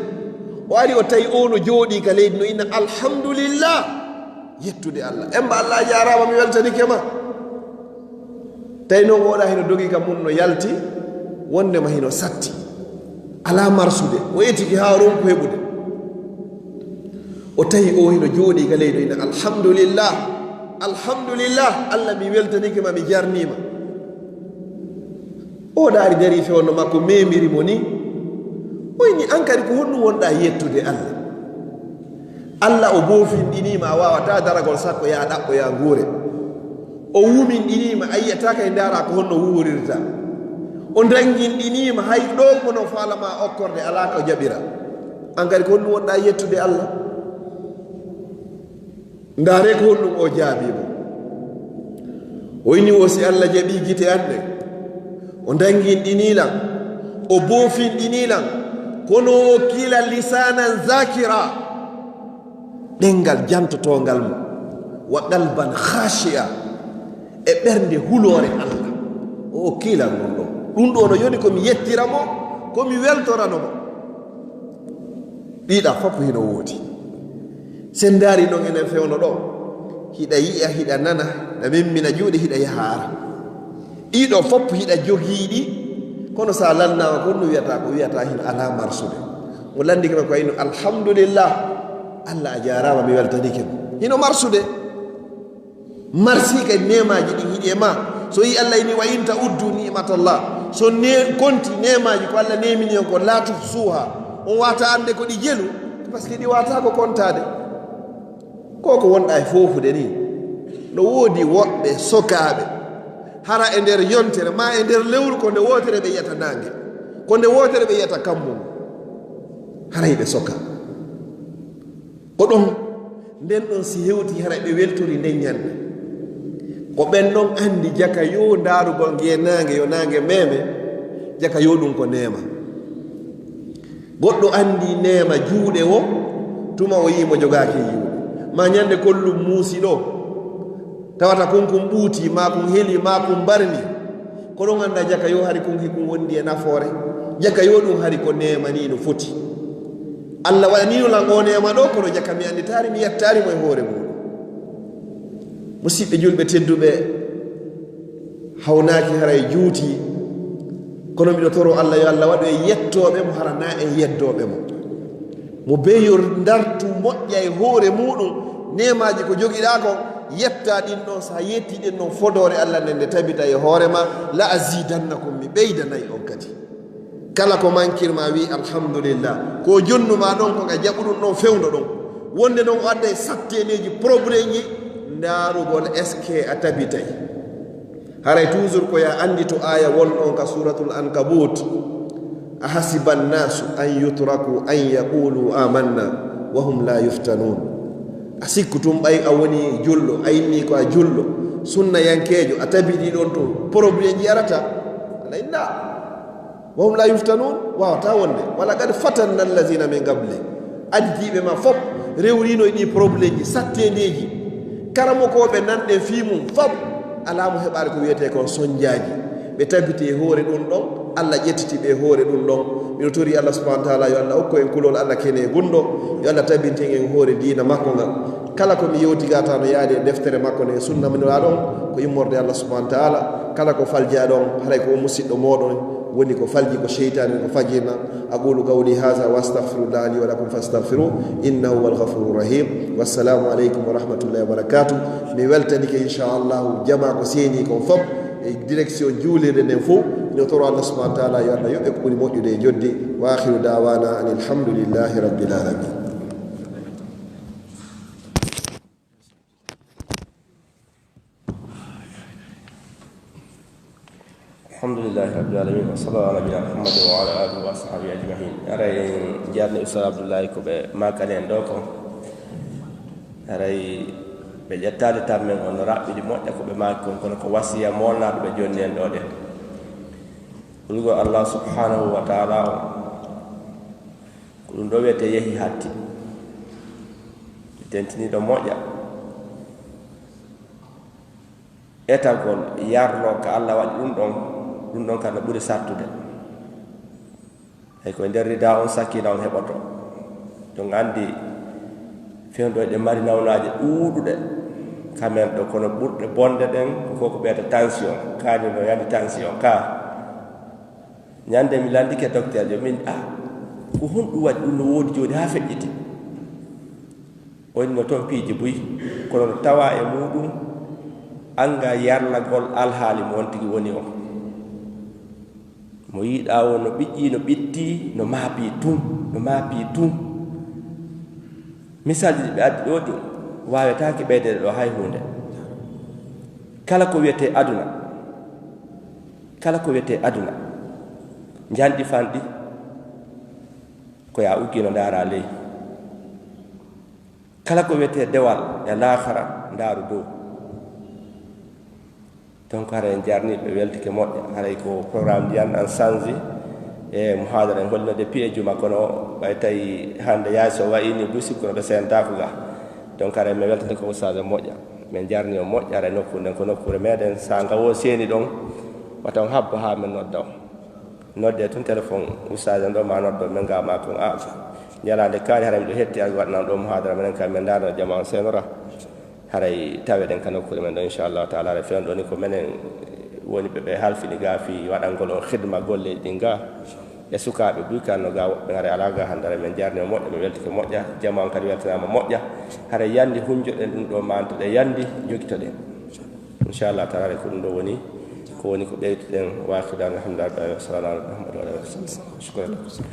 O ari o tawi o no jooɗii ka leydi, no inna, "Alhamdulillah." Yettude Allah. Emba Allah a jaaraama, mi weltanike ma. Tawi noon oɗa hino dogi ka mun no yalti, wondema hino satti. Alaa marsude, o etiki haa ronku heɓude. O tawi o hino jooɗii ka leydi, o inna, "Alhamdulillah, alhamdulillah, Allah mi weltanike ma, mi jarnima." O daari dari fewndo makko, memiri mo ni. O inni, "An kadi ko honɗum wonɗa yettude Allah? Allah o boofinɗinima, a wawata daragol sakko ya ɗaɓɓo ya nguure. O wuminɗinima, a yi'ata kay ndaara ko honno wuurirta. O ndanginɗinima, hay ɗo kono faalama okkorde ala ko jaɓira. An kadi ko honɗum wonɗa yettude Allah?" Ndaare ko honɗum o jaabi mo. O inni o, "Si Allah jaɓi gite an ɗen, o ndanginɗini lan, o boofinɗini lan, kono o okkii lan lisanan zakira, ɗengal jantotongal mo, wa qalban khashi'a, e ɓernde huloore Allah. O okkii lan ɗum ɗo. Ɗum ɗo no yoni ko mi yettira mo, ko mi weltorano mo." Ɗiɗa fof hino woodi. Sen ndaari noon enen fewno ɗo, hiɗa yi'a, hiɗa nana, hiɗa memmina juuɗe, hiɗa yaha ara. Ɗiɗo fof hiɗa jogii ɗi, kono sa lannama kon no wiyata ko wiyata hino ala marsude. Mo landike ma ko ayno, "Alhamdulillah, Allah a jaaraama, mi weltanike ma." Hino marsude. Marsi kay neemaaji ɗin hiɗi e ma. So yi Allah ini, "Wa in ta'uddu ni'matallah." So ne konti neemaaji ko Allah neemini on ko, "La tuhsuha." On wata ande ko ɗi jelu, parce que ɗi wata ko kontaade. Ko ko wonɗa e foofude ni. No woodi woɓɓe sokaaɓe, hara e nder yontere ma e nder lewru ko nde wootere ɓe yiyata naange, ko nde wootere ɓe yiyata kammu. Haray ɓe soka. Ko ɗon, nden ɗon si hewti hara ɓe weltori nden ñande. Ko ɓen ɗon andi jaka yo ndaarugol nge naange, yo naange meeme, jaka yo ɗum ko neema. Goɗɗo andi neema juuɗe wo, tuma o yii mo jogaaki juuɗe. Ma ñande kollum muusi ɗo, tawata kun kun ɓuuti, ma kun heli, ma kun barni. Ko ɗon anda jaka yo hari kun hi kun wondi e nafoore. Jaka yo ɗum hari ko neema ni no foti. Allah waɗanino lan o neema ɗo, kono jaka mi annitaali, mi yettaali mo e hoore muɗum. Musiɓɓe julɓe tedduɓe, hawnaaki haray juuti, kono miɗo toro Allah yo Allah waɗu e yettooɓe mo, hara na e yeddooɓe mo. Mo bee yo ndartu moƴƴa e hoore muɗum, neemaaji ko jogiɗaa ko, yettaa ɗin ɗon, so a yettii ɗin ɗon fodoore Allah nden nde tabita e hoore ma, la azidannakum, mi ɓeydanay on kadi. Kala ko mankir ma, wi alhamdulillah. Ko jonnu ma ɗon, ko nga jaɓu ɗum ɗon fewndo ɗon. Wonde non o adday satteeneeji, probleemji, ndaarugol est-ce que a tabitay. Haray toujours ko ya anndi to aya won ɗon ka Suratul Ankabut, "Ahasiba annasu an yutraku an yaqulu amanna wa hum la yuftanun." A sikku tun ɓay a woni julɗo, a inni ko a julɗo, sunnayankeejo, a tabiti ɗon to probleemji arata? Ala inna. Wa hum la yuftanun, waawata wonde. Wa laqad fatanna allazina min qabli. Aditiiɓe ma fop rewriino e ɗi probleemji, satteendeeji. Karamokooɓe nanɗen fii mum fop, alaa mo heɓaali ko wiyetee kon sonjaaji. Ɓe tabiti e hoore ɗum ɗon, Allah ƴettiti ɓe e hoore ɗum ɗon. Miɗo tori Allah subhanahu wa taala yo Allah okku en kulol Allah kene e gunndo, yo Allah tabintin en hoore diina makko ngal. Kala ko mi yewti ga ta no yaadi e deftere makko nde e sunna minora ɗon, ko immorde Allah subhanahu wa taala. Kala ko falja ɗon, haray ko o musiɗɗo mooɗon woni ko falji, ko seytaane ko fajirna. أقول قولي هذا وأستغفر الله لي ولكم فاستغفروه إنه هو الغفور الرحيم. والسلام عليكم ورحمة الله وبركاته. Mi weltanike, inchallahu, jama ko seeni kon fop e direction juulirde nden fof. Miɗo toro Allah subhanahu wa taala yo Allah yoɓe ko ɓuri moƴƴude e joddi. Wa akhiru da'wana anil hamdulillahi rabbil alamin. Alhamdulillahi rabbil alamin, wa sallallahu ala nabiyina Muhammadin wa ala alihi wa sahbihi ajmain. Haray en jarni Ustaz Abdullahi ko ɓe makani en ɗo ko. Haray ɓe ƴettaali tammen on no raɓɓiɗi moƴƴa ko ɓe maaki kon, kono ko wasiya molnaaɗo ɓe jonni en ɗo ɗen. Hulugol Allah subhanahu wa taala on, ko ɗum ɗo wiyetee yehi hatti. Ɓe tentiniiɗo moƴƴa. Etagol yarlo ka Allah waɗi ɗum ɗon, ɗum ɗon kam no ɓuri sattude. Hay koye nder rida on sakina on heɓoto. Ɗum anndi fewndo eɗen mari nawnaaje ɗuuɗuɗe. Kamen ɗo kono ɓurɗe bonde ɗen ko ko ɓeyata tension. Kaani no yani tension ka. Ñande mi landike docteur jo min, ah, ko honɗum waɗi ɗum no woodi jooni haa feƴƴiti? O inni no toon piiji buy, kono no tawaa e muuɗum annga yarlagol alhaali mo on tigi woni on. Mo yiɗaa o no ɓiƴƴii, no ɓittii, no maapii tun, no maapii tun. Misaalji ɗi ɓe addi ɗo ɗin waawetaake ɓeydeede ɗo hay huunde. Kala ko wiyetee aduna, kala ko wiyetee aduna, njanɗi fanɗi, ko ya uggi no ndaara ley. Kala ko wiyetee dewal e laakhara, ndaaru dow. Donc, haray en jarni ɓe, weltike moƴƴa. Haray ko programme ndiyan an sanzi e muhadara en hollino depuis e juma, kono ɓay tawi hannde yaasi o wayi ni buy sikkuno ɓe sentaako ga. Donc, haray mi weltani ko ustaas e moƴƴa. Min jarni o moƴƴa, haray nokkuure nden ko nokkuure meɗen. Sa nga wo seeni ɗon, wata on habbo haa min nodda on. Nodde tun téléphone ustaas en ɗo ma noddo, min ga ma kon, a, ñalaande kaari haray miɗo hetti an waɗnan ɗo muhadara menen kam min ndaarana jama on seenora. Haray taweɗen ka nokkuure men ɗo, inchallahu taala. Haray fewndo ni ko menen woni ɓe, ɓe halfini ga fii waɗangol on khidma golleeji ɗin ga. E sukaaɓe buy kan no ga woɓɓe haray alaa ga hannde. Haray min jarni o moƴƴa, min weltike moƴƴa, jama on kadi weltanaama moƴƴa. Haray yandi hunjoɗen ɗum ɗo mantoɗen yandi jogitoɗen. Inchallah taala, haray ko ɗum ɗo woni, ko woni ko ɓeytuɗen. Wa akhiru da'wana alhamdulillahi rabbil alamin. Wa sallallahu ala Muhammad wa ala alihi wa sallam. Shukran lakum.